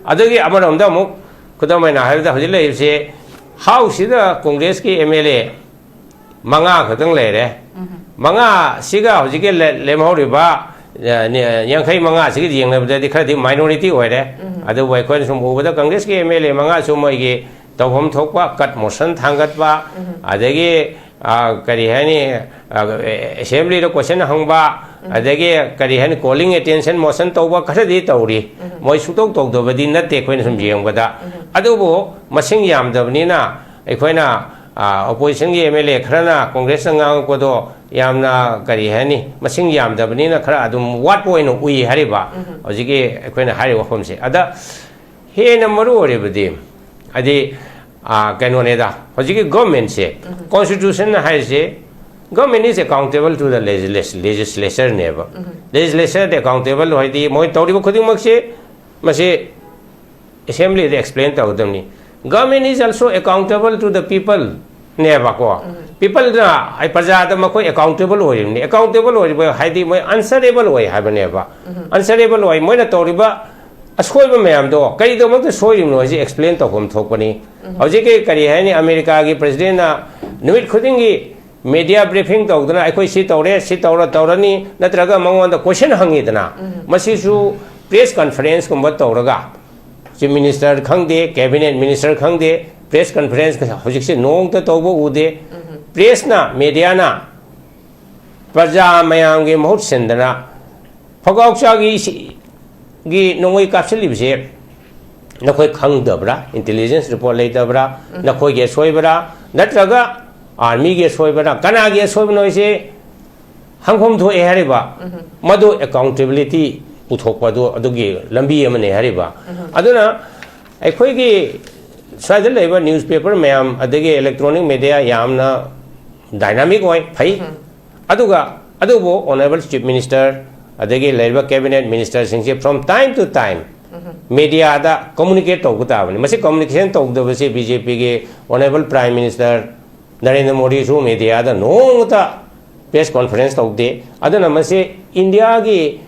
ꯑꯗꯨꯒꯤ ꯑꯃꯔꯣꯝꯗ ꯑꯃꯨꯛ, ꯈꯨꯗꯝ ꯑꯣꯏꯅ ꯍꯥꯏꯔꯕꯗ, ꯍꯧꯖꯤꯛ ꯂꯩꯔꯤꯕꯁꯦ ꯍꯥꯎꯁꯁꯤꯗ ꯀꯣꯡꯒ꯭ꯔꯦꯁꯀꯤ ꯑꯦꯝ ꯑꯦꯜ ꯑꯦ ꯃꯉꯥ ꯈꯛꯇꯪ ꯂꯩꯔꯦ꯫ ꯃꯉꯥꯁꯤꯒ ꯍꯧꯖꯤꯛꯀꯤ ꯂꯦ-, ꯂꯦꯝꯍꯧꯔꯤꯕ, ꯑ, ꯅꯤ-, ꯌꯥꯡꯈꯩ ꯃꯉꯥꯁꯤꯒ ꯌꯦꯡꯅꯕꯗꯗꯤ ꯈꯔꯗꯤ ꯃꯥꯏꯅꯣꯔꯤꯇꯤ ꯑꯣꯏꯔꯦ꯫ ꯑꯗꯨꯕꯨ ꯑꯩꯈꯣꯏꯅ ꯁꯨꯝ ꯎꯕꯗ ꯀꯪꯒ꯭ꯔꯦꯁꯀꯤ ꯑꯦꯝ ꯑꯦꯜ ꯑꯦ ꯃꯉꯥꯁꯨ ꯃꯣꯏꯒꯤ ꯇꯧꯐꯝ ꯊꯣꯛꯄ ꯀꯠ ꯃꯣꯁꯟ ꯊꯥꯡꯒꯠꯄ, ꯑꯗꯒꯤ, ꯑ, ꯀꯔꯤ ꯍꯥꯏꯅꯤ, ꯑ, ꯑꯦꯁꯦꯝꯕ꯭ꯂꯤꯗ ꯀꯣꯏꯁꯟ ꯍꯪꯕ, ꯑꯗꯒꯤ ꯀꯔꯤ ꯍꯥꯏꯅꯤ, ꯀꯣꯂꯤꯡ ꯑꯦꯇꯦꯟꯁꯟ ꯃꯣꯁꯟ ꯇꯧꯕ ꯈꯔꯗꯤ ꯇꯧꯔꯤ꯫ ꯃꯣꯏ ꯁꯨꯛꯇꯧ ꯇꯧꯗꯕꯗꯤ ꯅꯠꯇꯦ ꯑꯩꯈꯣꯏꯅ ꯁꯨꯝ ꯌꯦꯡꯕꯗ꯫ ꯑꯗꯨꯕꯨ ꯃꯁꯤꯡ ꯌꯥꯝꯗꯕꯅꯤꯅ ꯑꯩꯈꯣꯏꯅ, ꯑ, ꯑꯣꯄꯣꯖꯤꯁꯟꯒꯤ ꯑꯦꯝ ꯑꯦꯜ ꯑꯦ ꯈꯔꯅ ꯀꯣꯡꯒ꯭ꯔꯦꯁꯅ ꯉꯥꯡꯉꯛꯄꯗꯣ ꯌꯥꯝꯅ, ꯀꯔꯤ ꯍꯥꯏꯅꯤ, ꯃꯁꯤꯡ ꯌꯥꯝꯗꯕꯅꯤꯅ ꯈꯔ ꯑꯗꯨꯝ ꯋꯥꯠꯄ ꯑꯣꯏꯅ ꯎꯏ ꯍꯥꯏꯔꯤꯕ ꯍꯧꯖꯤꯛꯀꯤ ꯑꯩꯈꯣꯏꯅ ꯍꯥꯏꯔꯤꯕ ꯋꯥꯐꯝꯁꯦ꯫ ꯑꯗ ꯍꯦꯟꯅ ꯃꯔꯨ ꯑꯣꯏꯔꯤꯕꯗꯤ, ꯍꯥꯏꯗꯤ, ꯑ, ꯀꯩꯅꯣꯅꯦꯗ, ꯍꯧꯖꯤꯛꯀꯤ ꯒꯣꯔꯃꯦꯟꯁꯦ, ꯀꯣꯟꯁꯇꯤꯇ꯭ꯌꯨꯁꯟꯅ ꯍꯥꯏꯔꯤꯁꯦ, government is accountable to the legislat-, legislatureꯅꯦꯕ꯫ Legislature accountable ꯍꯥꯏꯗꯤ ꯃꯣꯏ ꯇꯧꯔꯤꯕ ꯈꯨꯗꯤꯡꯃꯛꯁꯦ ꯃꯁꯤ ꯑꯦꯁꯦꯝꯕ꯭ꯂꯤꯗ ꯑꯦꯛꯁꯄ꯭ꯂꯦꯟ ꯇꯧꯒꯗꯕꯅꯤ꯫ Government is also accountable to the people ꯅꯦꯕꯀꯣ꯫ ꯄꯤꯄꯜꯗ, ꯑꯩ ꯄ꯭ꯔꯖꯥꯗ ꯃꯈꯣꯏ ꯑꯦꯀꯥꯎꯟꯇꯦꯕꯜ ꯑꯣꯏꯔꯤꯕꯅꯤ꯫ ꯑꯦꯀꯥꯎꯟꯇꯦꯕꯜ ꯑꯣꯏꯔꯤꯕ ꯍꯥꯏꯗꯤ ꯃꯣꯏ ꯑꯟꯁꯔꯦꯕꯜ ꯑꯣꯏ ꯍꯥꯏꯕꯅꯦꯕ꯫ ꯑꯟꯁꯔꯦꯕꯜ ꯑꯣꯏ, ꯃꯣꯏꯅ ꯇꯧꯔꯤꯕ ꯑꯁꯣꯏꯕ ꯃꯌꯥꯝꯗꯣ ꯀꯔꯤꯗꯃꯛꯇ ꯁꯣꯏꯔꯤꯕꯅꯣ ꯍꯥꯏꯁꯦ ꯑꯦꯛꯁꯄ꯭ꯂꯦꯟ ꯇꯧꯐꯝ ꯊꯣꯛꯄꯅꯤ꯫ ꯍꯧꯖꯤꯛꯀꯤ, ꯀꯔꯤ ꯍꯥꯏꯅꯤ, ꯑꯃꯦꯔꯤꯀꯥꯒꯤ ꯄ꯭ꯔꯁꯤꯗꯦꯟꯅ ꯅꯨꯃꯤꯠ ꯈꯨꯗꯤꯡꯒꯤ ꯃꯦꯗꯤꯌꯥ ꯕ꯭ꯔꯤꯐꯤꯡ ꯇꯧꯗꯅ ꯑꯩꯈꯣꯏ ꯁꯤ ꯇꯧꯔꯦ, ꯁꯤ ꯇꯧꯔ ꯇꯧꯔꯅꯤ, ꯅꯠꯇ꯭ꯔꯒ ꯃꯉꯣꯟꯗ ꯀꯣꯏꯁꯟ ꯍꯪꯉꯤꯗꯅ, ꯃꯁꯤꯁꯨ ꯄ꯭ꯔꯦꯁ ꯀꯟꯐꯔꯦꯟꯁꯀꯨꯝꯕ ꯇꯧꯔꯒ, ꯆꯤꯐ ꯃꯤꯅꯤꯁꯇꯔ ꯈꯪꯗꯦ, ꯀꯦꯕꯤꯅꯦꯠ ꯃꯤꯅꯤꯁꯇꯔ ꯈꯪꯗꯦ, ꯄ꯭ꯔꯦꯁ ꯀꯟꯐꯔꯦꯟꯁ ꯍꯧꯖꯤꯛꯁꯦ ꯅꯣꯡꯃꯇ ꯇꯧꯕ ꯎꯗꯦ꯫ ꯄ꯭ꯔꯦꯁꯅ, ꯃꯦꯗꯤꯌꯥꯅ ꯄ꯭ꯔꯖꯥ ꯃꯌꯥꯝꯒꯤ ꯃꯍꯨꯠ ꯁꯤꯟꯗꯅ ꯐꯒꯥꯎꯆꯥꯒꯤ ꯁꯤ-, ꯒꯤ ꯅꯣꯡꯃꯩ ꯀꯥꯞꯁꯤꯜꯂꯤꯕꯁꯦ ꯅꯈꯣꯏ ꯈꯪꯗꯕ꯭ꯔꯥ? ꯏꯟꯇꯦꯂꯤꯖꯦꯟꯁ ꯔꯤꯄꯣꯔꯠ ꯂꯩꯇꯕ꯭ꯔꯥ? ꯅꯈꯣꯏꯒꯤ ꯑꯁꯣꯏꯕꯔꯥ? ꯅꯠꯇ꯭ꯔꯒ ꯑꯥꯔꯃꯤꯒꯤ ꯑꯁꯣꯏꯕꯔꯥ? ꯀꯅꯥꯒꯤ ꯑꯁꯣꯏꯕꯅꯣ ꯍꯥꯏꯁꯦ ꯍꯪꯐꯝ ꯊꯣꯛꯑꯦ ꯍꯥꯏꯔꯤꯕ꯫ ꯃꯗꯨ ꯑꯦꯀꯥꯎꯟꯇꯦꯕꯤꯂꯤꯇꯤ ꯄꯨꯊꯣꯛꯄ ꯑꯗꯨ, ꯑꯗꯨꯒꯤ ꯂꯝꯕꯤ ꯑꯃꯅꯦ ꯍꯥꯏꯔꯤꯕ꯫ ꯑꯗꯨꯅ ꯑꯩꯈꯣꯏꯒꯤ ꯁ꯭ꯋꯥꯏꯗ ꯂꯩꯕ ꯅ꯭ꯌꯨꯁꯄꯦꯄꯔ ꯃꯌꯥꯝ, ꯑꯗꯒꯤ ꯏꯂꯦꯛꯇ꯭ꯔꯣꯅꯤꯛ ꯃꯦꯗꯤꯌꯥ ꯌꯥꯝꯅ ꯗꯥꯏꯅꯥꯃꯤꯛ ꯑꯣꯏ, ꯐꯩ꯫ ꯑꯗꯨꯒ ꯑꯗꯨꯕꯨ ꯑꯣꯅꯔꯦꯕꯜ ꯆꯤꯐ ꯃꯤꯅꯤꯁꯇꯔ, ꯑꯗꯒꯤ ꯂꯩꯔꯤꯕ ꯀꯦꯕꯤꯅꯦꯠ ꯃꯤꯅꯤꯁꯇꯔꯁꯤꯡꯁꯦ from time to time ꯃꯦꯗꯤꯌꯥꯗ ꯀꯝꯃꯨꯅꯤꯀꯦꯠ ꯇꯧꯕ ꯇꯥꯕꯅꯤ꯫ ꯃꯁꯤ ꯀꯝꯃꯨꯅꯤꯀꯦꯁꯟ ꯇꯧꯗꯕꯁꯤ ꯕꯤ ꯖꯦ ꯄꯤꯒꯤ ꯑꯣꯅꯔꯦꯕꯜ ꯄ꯭ꯔꯥꯏꯝ ꯃꯤꯅꯤꯁꯇꯔ ꯅꯔꯦꯟꯗ꯭ꯔ ꯃꯣꯗꯤꯁꯨ ꯃꯦꯗꯤꯌꯥꯗ ꯅꯣꯡꯃꯇ ꯄ꯭ꯔꯦꯁ ꯀꯣꯟꯐꯔꯦꯟꯁ ꯇꯧꯗꯦ꯫ ꯑꯗꯨꯅ ꯃꯁꯤ ꯏꯟꯗꯤꯌꯥꯒꯤ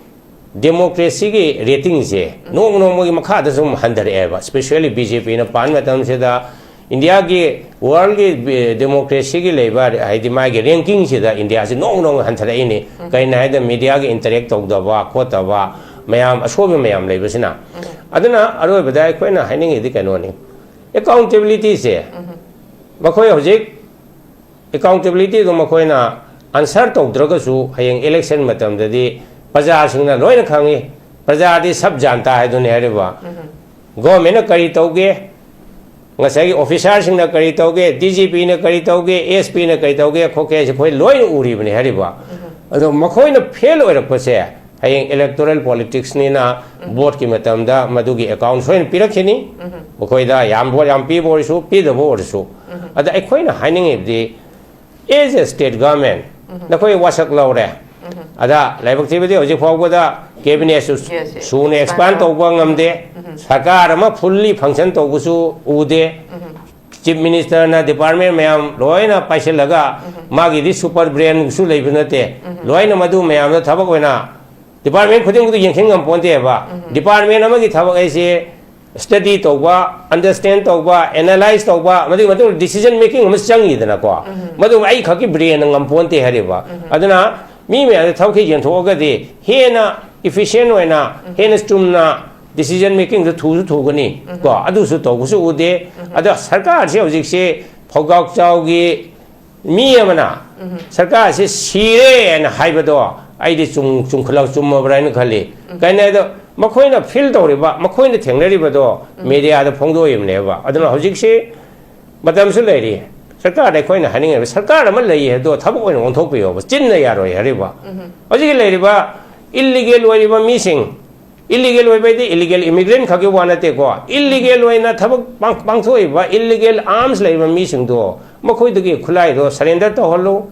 ꯗꯦꯃꯣꯀ꯭ꯔꯦꯁꯤꯒꯤ ꯔꯦꯇꯤꯡꯁꯦ ꯅꯣꯡꯃ ꯅꯣꯡꯃꯒꯤ ꯃꯈꯥꯗ ꯁꯨꯝ ꯍꯟꯊꯔꯛꯑꯦꯕ꯫ ꯁ꯭ꯄꯦꯁꯤꯌꯦꯜꯂꯤ ꯕꯤ ꯖꯦ ꯄꯤꯅ ꯄꯥꯟ ꯃꯇꯝꯁꯤꯗ ꯏꯟꯗꯤꯌꯥꯒꯤ, ꯋꯥꯔꯜꯒꯤ ꯗꯦꯃꯣꯀ꯭ꯔꯦꯁꯤꯒꯤ ꯂꯩꯕ, ꯍꯥꯏꯗꯤ ꯃꯥꯒꯤ ꯔꯦꯡꯀꯤꯡꯁꯤꯗ ꯏꯟꯗꯤꯌꯥꯁꯤ ꯅꯣꯡꯃ ꯅꯣꯡꯃ ꯍꯟꯊꯔꯛꯏꯅꯤ꯫ ꯀꯩꯅꯣ ꯍꯥꯏꯗ ꯃꯤꯗꯤꯌꯥꯒ ꯏꯟꯇꯔꯦꯛ ꯇꯧꯗꯕ ꯈꯣꯠꯇꯕ ꯃꯌꯥꯝ, ꯑꯁꯣꯏꯕ ꯃꯌꯥꯝ ꯂꯩꯕꯁꯤꯅ꯫ ꯑꯗꯨꯅ ꯑꯔꯣꯏꯕꯗ ꯑꯩꯈꯣꯏꯅ ꯍꯥꯏꯅꯤꯡꯉꯤꯗꯤ ꯀꯩꯅꯣꯅꯤ, ꯑꯦꯀꯥꯎꯟꯇꯦꯕꯤꯂꯤꯇꯤꯁꯦ ꯃꯈꯣꯏ ꯍꯧꯖꯤꯛ ꯑꯦꯀꯥꯎꯟꯇꯦꯕꯤꯂꯤꯇꯤꯗꯣ ꯃꯈꯣꯏꯅ ꯑꯟꯁꯔ ꯇꯧꯗ꯭ꯔꯒꯁꯨ ꯍꯌꯦꯡ ꯏꯂꯦꯛꯁꯟ ꯃꯇꯝꯗꯗꯤ ꯄ꯭ꯔꯖꯥꯁꯤꯡꯅ ꯂꯣꯏꯅ ꯈꯪꯉꯤ꯫ ꯄ꯭ꯔꯖꯥꯗꯤ ꯁꯕ ꯖꯥꯟꯇꯥ ꯍꯥꯏꯗꯨꯅꯤ ꯍꯥꯏꯔꯤꯕ꯫ ꯒꯣꯔꯃꯦꯟꯅ ꯀꯔꯤ ꯇꯧꯒꯦ, ꯉꯁꯥꯏꯒꯤ ꯑꯣꯐꯤꯁꯥꯔꯁꯤꯡꯅ ꯀꯔꯤ ꯇꯧꯒꯦ, ꯗꯤ ꯖꯤ ꯄꯤꯅ ꯀꯔꯤ ꯇꯧꯒꯦ, ꯑꯦꯁ ꯄꯤꯅ ꯀꯔꯤ ꯇꯧꯒꯦ ꯈꯣꯠꯀꯦ ꯍꯥꯏꯁꯦ ꯑꯩꯈꯣꯏ ꯂꯣꯏꯅ ꯎꯔꯤꯕꯅꯤ ꯍꯥꯏꯔꯤꯕ꯫ ꯑꯗꯣ ꯃꯈꯣꯏꯅ ꯐꯦꯜ ꯑꯣꯏꯔꯛꯄꯁꯦ ꯍꯌꯦꯡ ꯏꯂꯦꯛꯇꯣꯔꯦꯜ ꯄꯣꯂꯤꯇꯤꯛꯁꯅꯤꯅ ꯚꯣꯠꯀꯤ ꯃꯇꯝꯗ ꯃꯗꯨꯒꯤ ꯑꯦꯀꯥꯎꯟ ꯁꯣꯏꯅ ꯄꯤꯔꯛꯈꯤꯅꯤ꯫ ꯃꯈꯣꯏꯗ ꯌꯥꯝ, ꯚꯣꯠ ꯌꯥꯝ ꯄꯤꯕ ꯑꯣꯏꯔꯁꯨ, ꯄꯤꯗꯕ ꯑꯣꯏꯔꯁꯨ꯫ ꯑꯗ ꯑꯩꯈꯣꯏꯅ ꯍꯥꯏꯅꯤꯡꯉꯤꯕꯗꯤ, as a state government, ꯅꯈꯣꯏ ꯋꯥꯁꯛ ꯂꯧꯔꯦ꯫ ꯑꯗ ꯂꯥꯏꯕꯛ ꯊꯤꯕꯗꯤ ꯍꯧꯖꯤꯛ ꯐꯥꯎꯕꯗ ꯀꯦꯕꯤꯅꯦꯠꯁꯨ ꯁꯨꯅ ꯑꯦꯛꯁꯄꯥꯟ ꯇꯧꯕ ꯉꯝꯗꯦ꯫ ꯁꯔꯀꯥꯔ ꯑꯃ ꯐꯨꯜꯂꯤ ꯐꯪꯁꯟ ꯇꯧꯕꯁꯨ ꯎꯗꯦ꯫ ꯆꯤꯐ ꯃꯤꯅꯤꯁꯇꯔꯅ ꯗꯤꯄꯥꯔꯠꯃꯦꯟ ꯃꯌꯥꯝ ꯂꯣꯏꯅ ꯄꯥꯏꯁꯤꯜꯂꯒ, ꯃꯥꯒꯤꯗꯤ ꯁꯨꯄꯔ ꯕ꯭ꯔꯦꯟꯁꯨ ꯂꯩꯕ ꯅꯠꯇꯦ꯫ ꯂꯣꯏꯅ ꯃꯗꯨ ꯃꯌꯥꯝꯗꯣ ꯊꯕꯛ ꯑꯣꯏꯅ ꯗꯤꯄꯥꯔꯠꯃꯦꯟ ꯈꯨꯗꯤꯡꯃꯛꯇ ꯌꯦꯡꯁꯤꯟ ꯉꯝꯄꯣꯟꯇꯦꯕ꯫ ꯗꯤꯄꯥꯔꯠꯃꯦꯟ ꯑꯃꯒꯤ ꯊꯕꯛ ꯍꯥꯏꯁꯦ ꯁ꯭ꯇꯗꯤ ꯇꯧꯕ, ꯑꯟꯗꯔꯁ꯭ꯇꯦꯟ ꯇꯧꯕ, ꯑꯦꯅꯥꯂꯥꯏꯁ ꯇꯧꯕ, ꯃꯗꯨꯒꯤ ꯃꯇꯨꯡꯗ ꯗꯤꯁꯤꯖꯟ ꯃꯦꯀꯤꯡ ꯑꯃ ꯆꯪꯉꯤꯗꯅꯀꯣ꯫ ꯃꯗꯨ ꯑꯩ ꯈꯛꯀꯤ ꯕ꯭ꯔꯦꯟꯅ ꯉꯝꯄꯣꯟꯇꯦ ꯍꯥꯏꯔꯤꯕ꯫ ꯑꯗꯨꯅ ꯃꯤ ꯃꯌꯥꯝꯁꯦ ꯊꯕꯛꯁꯦ ꯌꯦꯟꯊꯣꯛꯑꯒꯗꯤ ꯍꯦꯟꯅ ꯏꯐꯤꯁꯤꯌꯦꯟ ꯑꯣꯏꯅ, ꯍꯦꯟꯅ ꯆꯨꯝꯅ ꯗꯤꯁꯤꯖꯟ ꯃꯦꯀꯤꯡꯗꯨ ꯊꯨꯁꯨ ꯊꯨꯒꯅꯤ ꯀꯣ꯫ ꯑꯗꯨꯁꯨ ꯇꯧꯕꯁꯨ ꯎꯗꯦ꯫ ꯑꯗꯣ ꯁꯔꯀꯥꯔꯁꯦ ꯍꯧꯖꯤꯛꯁꯦ ꯐꯧꯒꯥꯛ ꯆꯥꯎꯒꯤ ꯃꯤ ꯑꯃꯅ ꯁꯔꯀꯥꯔꯁꯦ ꯁꯤꯔꯦꯅ ꯍꯥꯏꯕꯗꯣ ꯑꯩꯗꯤ ꯆꯨꯝ-, ꯆꯨꯝꯈꯠꯂꯛ-, ꯆꯨꯝꯃꯕ꯭ꯔꯥ ꯍꯥꯏꯅ ꯈꯜꯂꯤ꯫ ꯀꯩꯅꯣ ꯍꯥꯏꯗ ꯃꯈꯣꯏꯅ ꯐꯤꯜ ꯇꯧꯔꯤꯕ, ꯃꯈꯣꯏꯅ ꯊꯦꯡꯅꯔꯤꯕꯗꯣ ꯃꯦꯗꯤꯌꯥꯗ ꯐꯣꯡꯗꯣꯛꯏꯕꯅꯦꯕ꯫ ꯑꯗꯨꯅ ꯍꯧꯖꯤꯛꯁꯤ ꯃꯇꯝꯁꯨ ꯂꯩꯔꯤ꯫ ꯁꯔꯀꯥꯔꯗ ꯑꯩꯈꯣꯏꯅ ꯍꯥꯏꯅꯤꯡꯉꯤꯕ, ꯁꯔꯀꯥꯔ ꯑꯃ ꯂꯩꯌꯦ ꯑꯗꯣ ꯊꯕꯛ ꯑꯣꯏꯅ ꯑꯣꯟꯊꯣꯛꯄꯤꯌꯣꯕ, ꯆꯤꯟꯅ ꯌꯥꯔꯣꯏ ꯍꯥꯏꯔꯤꯕ꯫ ꯍꯧꯖꯤꯛꯀꯤ ꯂꯩꯔꯤꯕ ꯏꯜꯂꯤꯒꯦꯜ ꯑꯣꯏꯔꯤꯕ ꯃꯤꯁꯤꯡ, ꯏꯜꯂꯤꯒꯦꯜ ꯑꯣꯏꯕ ꯍꯥꯏꯗꯤ ꯏꯜꯂꯤꯒꯦꯜ ꯏꯃꯤꯒ꯭ꯔꯦꯟ ꯈꯛꯀꯤ ꯋꯥ ꯅꯠꯇꯦꯀꯣ, ꯏꯜꯂꯤꯒꯦꯜ ꯑꯣꯏꯅ ꯊꯕꯛ ꯄꯥꯡ-, ꯄꯥꯡꯊꯣꯛꯏꯕ, ꯏꯜꯂꯤꯒꯦꯜ ꯑꯥꯔꯝꯁ ꯂꯩꯕ ꯃꯤꯁꯤꯡꯗꯣ, ꯃꯈꯣꯏꯗꯒꯤ ꯈꯨꯠꯂꯥꯏꯗꯣ ꯁꯔꯦꯟꯗꯔ ꯇꯧꯍꯜꯂꯨ꯫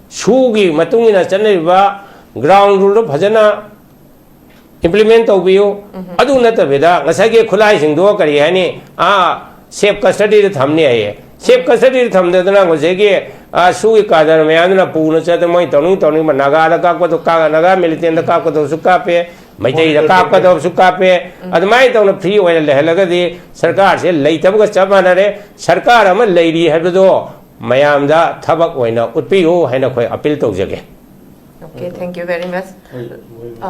ꯁꯨꯒꯤ ꯃꯇꯨꯡ ꯏꯟꯅ ꯆꯠꯅꯔꯤꯕ ꯒ꯭ꯔꯥꯎꯟ ꯔꯨꯜꯗꯣ ꯐꯖꯅ ꯏꯝꯄ꯭ꯂꯤꯃꯦꯟ ꯇꯧꯕꯤꯌꯨ꯫ ꯑꯗꯨ ꯅꯠꯇꯕꯤꯗ ꯉꯁꯥꯏꯒꯤ ꯈꯨꯠꯂꯥꯏꯁꯤꯡꯗꯣ ꯀꯔꯤ ꯍꯥꯏꯅꯤ, ꯑꯥ, ꯁꯦꯐ ꯀꯁꯇꯗꯤꯗ ꯊꯝꯅꯤ ꯍꯥꯏꯌꯦ꯫ ꯁꯦꯞ ꯀꯁꯇꯗꯤꯗ ꯊꯝꯗꯗꯅ ꯉꯁꯥꯏꯒꯤ, ꯑ, ꯁꯨꯒꯤ ꯀꯥꯗꯔ ꯃꯌꯥꯝꯗꯨꯅ ꯄꯨꯅ ꯆꯠꯇꯅ ꯃꯣꯏ ꯇꯧꯅꯤꯡ ꯇꯧꯅꯤꯡꯕ ꯅꯥꯒꯥꯗ ꯀꯥꯞꯀꯗꯧ-, ꯀꯥ-, ꯅꯥꯒꯥ ꯃꯤꯂꯤꯇꯦꯟꯗ ꯀꯥꯞꯀꯗꯧꯁꯨ ꯀꯥꯞꯄꯦ, ꯃꯩꯇꯩꯗ ꯀꯥꯞꯀꯗꯧꯁꯨ ꯀꯥꯞꯄꯦ꯫ ꯑꯗꯨꯃꯥꯏꯅ ꯇꯧꯅ ꯐ꯭ꯔꯤ ꯑꯣꯏꯅ ꯂꯩꯍꯜꯂꯒꯗꯤ ꯁꯔꯀꯥꯔꯁꯦ ꯂꯩꯇꯕꯒ ꯆꯞ ꯃꯥꯟꯅꯔꯦ꯫ ꯁꯔꯀꯥꯔ ꯑꯃ ꯂꯩꯔꯤ ꯍꯥꯏꯕꯗꯣ ꯃꯌꯥꯝꯗ ꯊꯕꯛ ꯑꯣꯏꯅ ꯎꯠꯄꯤꯌꯨ ꯍꯥꯏꯅ ꯑꯩꯈꯣꯏ ꯑꯄꯤꯜ ꯇꯧꯖꯒꯦ꯫ Okay, thank you very much. Ah,